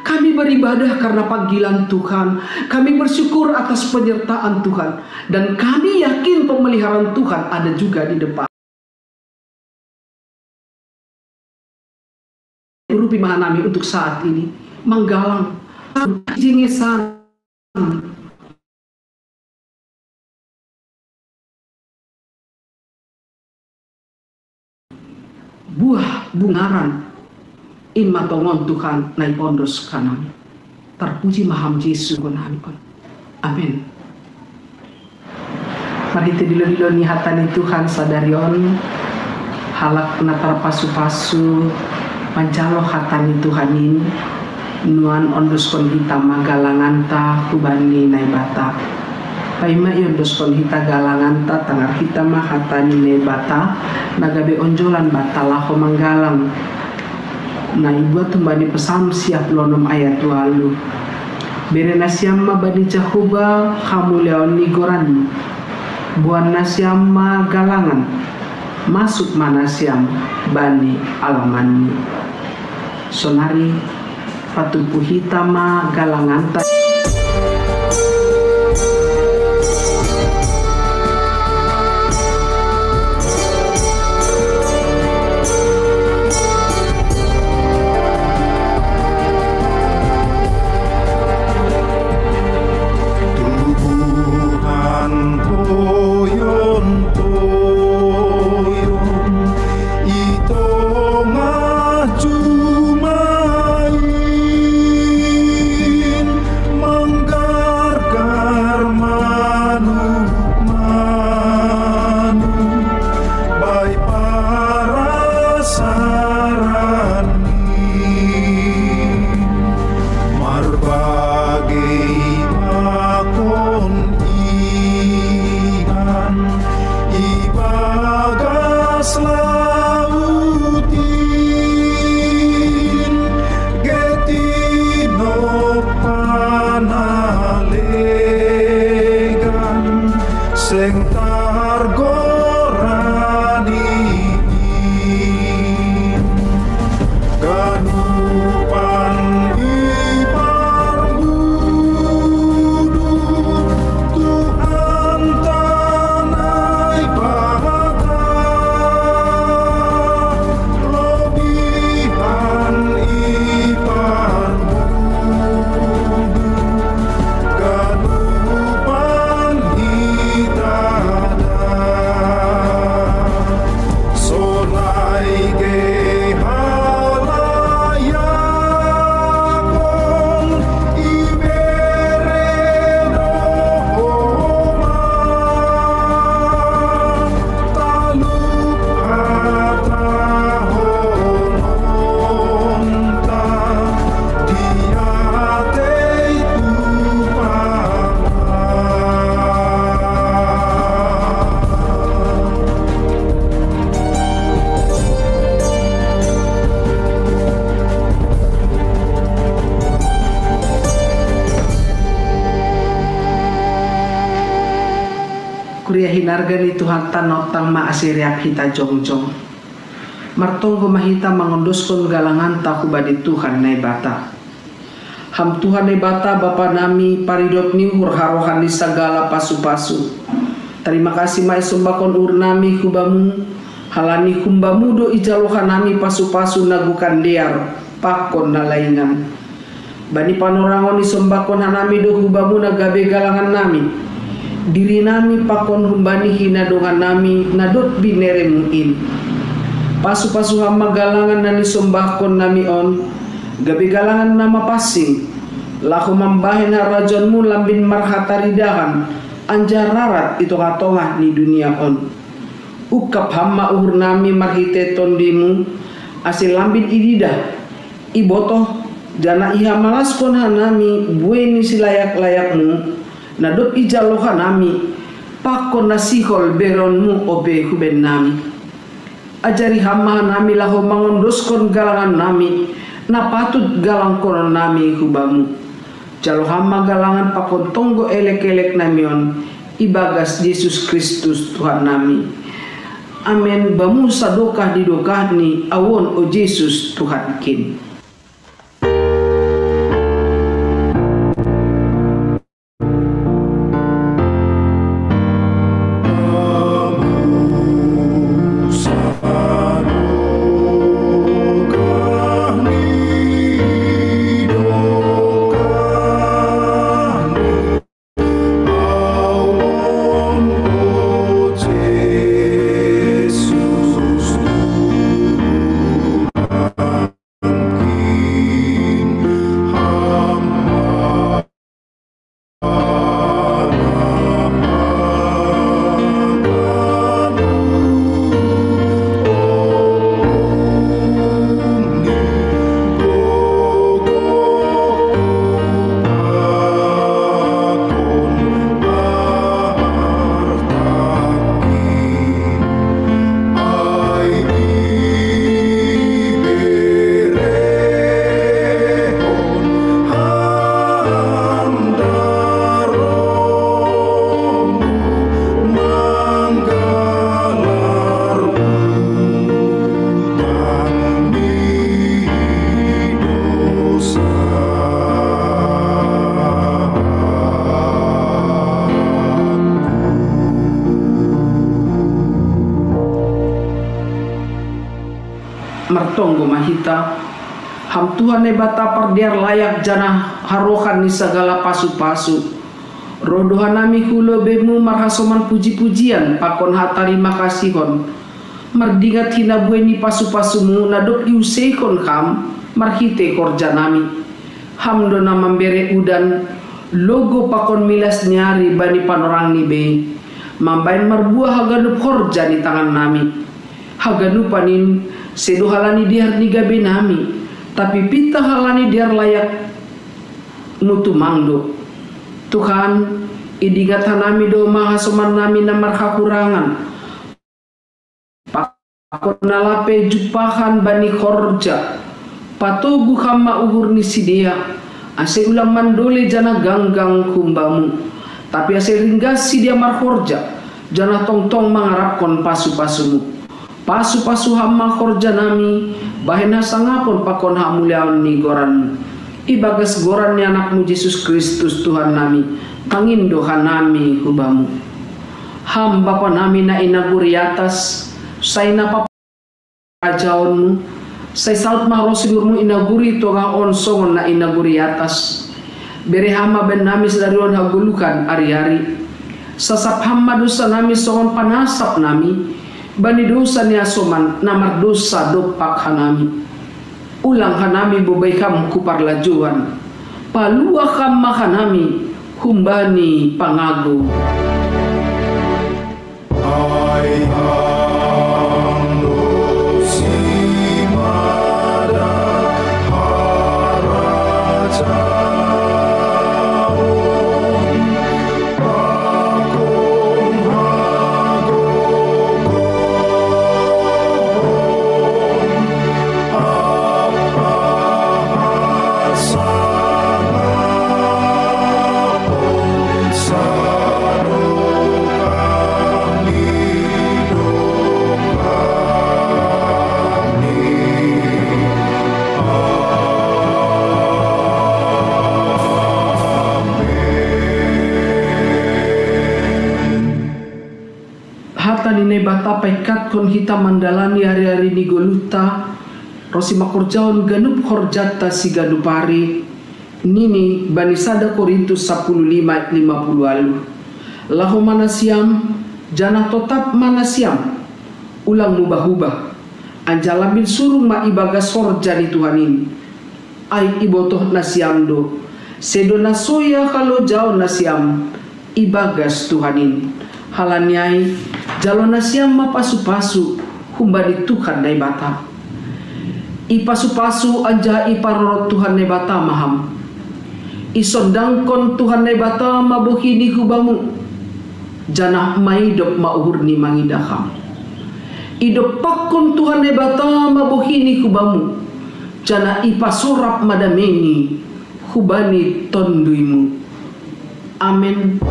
Kami beribadah karena panggilan Tuhan. Kami bersyukur atas penyertaan Tuhan. Dan kami yakin pemeliharaan Tuhan ada juga di depan. Urupi ma hanami untuk saat ini. Manggalang. Jingesan. Buah bungaran. In ma tongon Tuhan na ipondos hanami. Terpuji ma Ham Jisu, Tuhan nami on. Amin. Marhite dilo-dilo ni hata ni Tuhan sadari on, halak na tarpasu-pasu manjalo hata ni Tuhan in, nuan ondoskon hita ma galanganta hubani Naibata. Paima iondoskon hita galanganta, tangar hita ma hata ni Naibata, na gabe onjolan banta laho manggalang. Na ibuat humbani Psalm sia pulu onom ayat ualu. Bere nasiam ma bani Jahowa hamuliaon ni goran-Ni. Boan nasiam ma galangan, masuk ma nasiam bani alaman-Ni. Sonari patumpu hita ma galanganta. Tuhan poyon-poyon i tongah juma in. Arga ni Tuhan tanottang ma ase riap hita jongjong. Martonggo ma hita mangondoskon galanganta hubani Tuhan Naibata. Ham Tuhan Naibata Bapa nami, paridop ni uhur harohan ni sagala pasu-pasu. Tarima kasih ma isombahkon uhur nami hubamu, halani humbamu do ijalo hanami pasu-pasu na gokan dear, pakon na laingan. Bani panorangon isombahkon hanami do hubamu na gabe galangan nami, diri nami pakon humbani hinadongan nami na dob bineremu in. Pasu-pasu ham ma galangan na nisombahkon nami on, gabe galangan na mapansing, laho mambahen harajaonmu lambin marhataridahan, anjaha rarat i tongah-tongah ni dunia on. Ungkap ham ma uhur nami marhite tondimu, ase lambin ididah, ibotoh, janah ihamalaskon hanami buei ni silayak-layakmu, na dob ijalo hanami, pakon na sihol bereonmu ope hubaen nami. Ajari ham ma hanami laho mangondoskon galangan nami, na patut galangkonon nami hubamu. Jalo ham ma galangan pakon tonggo elek-elek nami on, ibagas Jesus Kristus Tuhan nami. Amen. Bamu sadokah di dokah ni ahu on, o Jesus Tuhankin. Martonggo ma hita. Ham Tuhan Naibata pardear layak janah harohan ni sagala pasu-pasu. Roh do hanami hu lobeimu marhasoman puji-pujian pakon hatarima kasihon, mardingat hinabuei ni pasu-pasumu na dob iuseihon ham marhitei horja nami. Ham do na mambere udan, logou pakon milas ni ari bani panorang ni bei, mambahen marbuah haganup horja ni tangan nami. Haganupan in, sedo halani dear ni gabe nami, tapi pitah halani dear layakmu tumang do. Tuhan, idingat hanami do ma hasoman nami na marhahurangan, pakon na lape jumpahan bani horja. Patogu ham ma uhur ni sidea, ase ulang mandole janah ganggang humbamu, tapi ase ringgas sidea marhorja, janah tongtong mangarapkon pasu-pasumu. Pasu-pasu ham ma horja nami, bahen hasangapon pakon hamuliaon ni goranmu. Ibagas goran ni Anakmu Jesus Kristus Tuhan nami, tangindo hanami hubamu. Ham Bapa nami na i nagori atas, sai na pap- harajaonmu, sai saud ma roh ni goranmu i nagori tongah on songon na i nagori atas. Bere ham ma bahen nami sadari on hagoluhan ari-ari. Sasap ham ma dousa nami songon panasap nami bani dousa ni hasoman na mardousa dompak hanami. Ulang hanami bobai ham hu parlajouan. Paluah ham ma hanami humbani pangagou. paikkatkon hita mandalani ari-ari ni goluhta, ro simakorjahon ganup horjanta siganup ari, nini bani sada Korintus sapuluh lima ayat lima puluh ualuh. Laho ma nasiam, janah totap ma nasiam, ulang mubah-ubah, anjaha lambin surung ma ibagas horja ni Tuhan in. Ai ibotoh nasiam do, sedo na so ia halojaon nasiam ibagas Tuhan in. Halani ai, jalo nasiam ma pasu-pasu humbani Tuhan Naibata. Ipasu-pasu anjaha iparorot Tuhan Naibata ma ham. Isondangkon Tuhan Naibata ma bohini hubamu, janah maidop ma uhurni mangidah ham. Idompakkon Tuhan Naibata ma bohini hubamu, janah ipasorap ma dameini hubani tonduymu. Amen.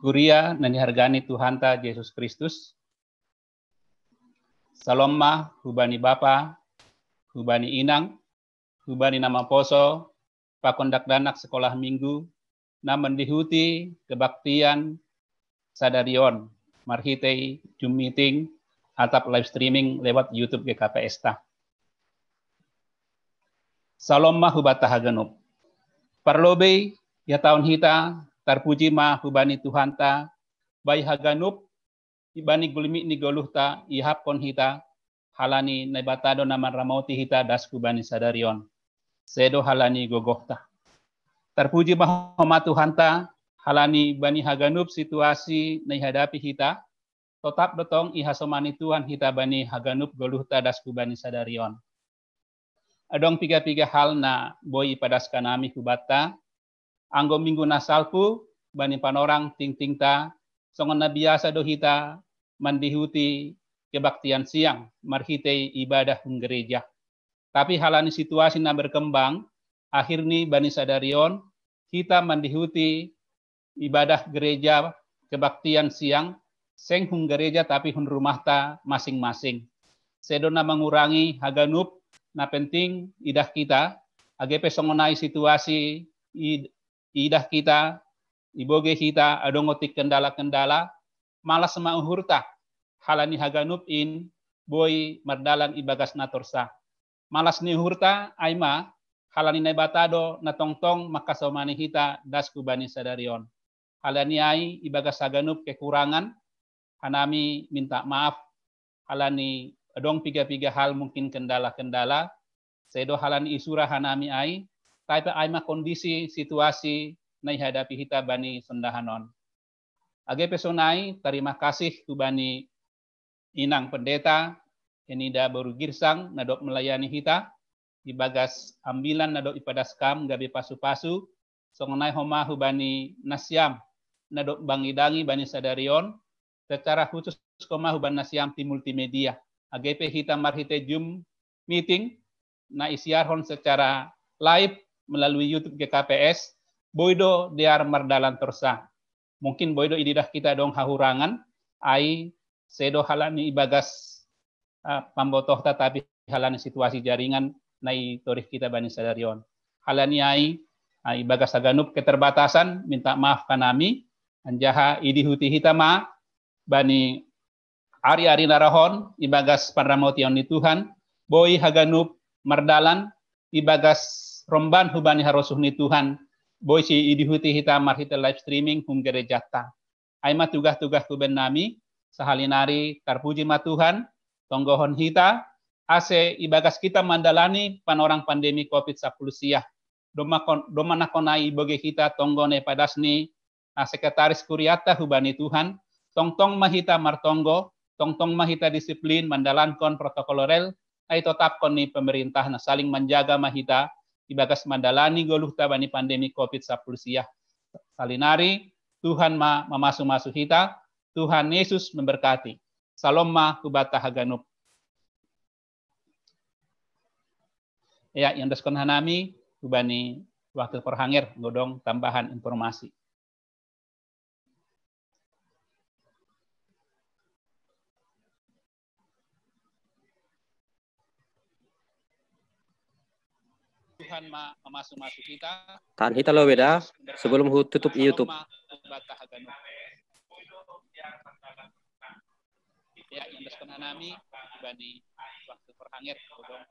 Kuria na nihargani Tuhanta Jesus Kristus. Salom ma hubani bapa, hubani inang, hubani na maposo, pakon dakdanak sekolah minggu, na mandihuti kebaktian sadari on marhitei Zoom meeting atap live streaming lewat YouTube G K P S ta. Salom ma hubanta haganup. Parlobei, ia taon hita, tarpuji ma hubani Tuhanta, bai haganup, ibani gulmi ni goluhta, iahapkon hita, halani Naibata do na manramoti hita das hubani sadari on. Sedo halani gogohta. Tarpuji ma homa Tuhanta, halani bani haganup situasi na ihadapi hita, totap do tong ihasomani Tuhan hita bani haganup goluhta das hubani sadari on. Adong piga-piga hal na boi ipadaskan hami hubanta, anggo minggu na salpu, bani panorang tingtingta, songon na biasa do hita mandihuti kebaktian siang, marhitei ibadah hun gereja. Tapi halani situasi na berkembang, akhirni bani sadari on, hita mandihuti ibadah gereja kebaktian siang, seng hun gereja tapi hun rumahta masing-masing. Sedo na mangurangi haganup, na penting idah hita, age pe songon ai situasi idah hita, ibogei hita, adong otik kendala-kendala, malas ma uhurta, halani haganup in boi mardalan ibagas na torsa. Malas ni uhurta, ai ma, halani Naibata do na tongtong mangkasomani hita das hubani sadari on. Halani ai, ibagas haganup kekurangan, hanami minta maaf, halani adong piga-piga hal mungkin kendala-kendala, sedo halani isura hanami ai, tapi ai ma kondisi situasi na ihadapi hita bani sondahan on. Age pe sonai, tarima kasih hubani Inang Pendeta, Enida boru Girsang, na dob melayani hita, ibagas ambilan na dob ipadas kam gabe pasu-pasu, songon ai homa hubani nasiam, na dob mangidangi bani sadari on, secara khusus homa hubani nasiam tim multimedia. Age pe hita marhitei Zoom meeting, na isiarhon secara live melalui YouTube G K P S, boi do dear mardalan torsa. Mungkin boi do ididah hita adong hahurangan, ai sedo halani ibagas ah, pambotohta tapi halani situasi jaringan na itorih hita bani sadari on. Halani ai, ah, ibagas haganup keterbatasan, minta maaf hanami, anjaha idihuti hita ma bani ari-ari na roh on, ibagas panramotion ni Tuhan, boi haganup mardalan, ibagas romban hubani harosuh ni Tuhan, boi siidihuti hita marhitei live streaming hun gerejanta. Ai ma tugah-tugah huben nami, sahali nari tarpuji ma Tuhan, tonggohon hita, ase ibagas hita mandalani panorang pandemi covid sapuluh sia. Domma kon-, domma nakon ai ibogei hita tonggo na ipadas ni, ah, sekretaris kuriata hubani Tuhan, tongtong ma hita martonggo, tongtong ma hita disiplin mandalankon protokol rel, na itotapkon ni pemerintah na saling manjaga ma hita, ibagas mandalani goluhta bani pandemi covid sapuluh sia. Sahali nari, Tuhan ma mamasu-masu hita, Tuhan Yesus memberkati. Salom ma hubanta haganup. Ya, yang daskon hanami, ubani waktu perhanger, ngodong tambahan informasi. Tuhan ma-, mamasu-masu kita. Tahan hita lo beda, sebelum hu tutup YouTube. Ya, yang daskon hanami, ubani waktu perhanger, ngodong.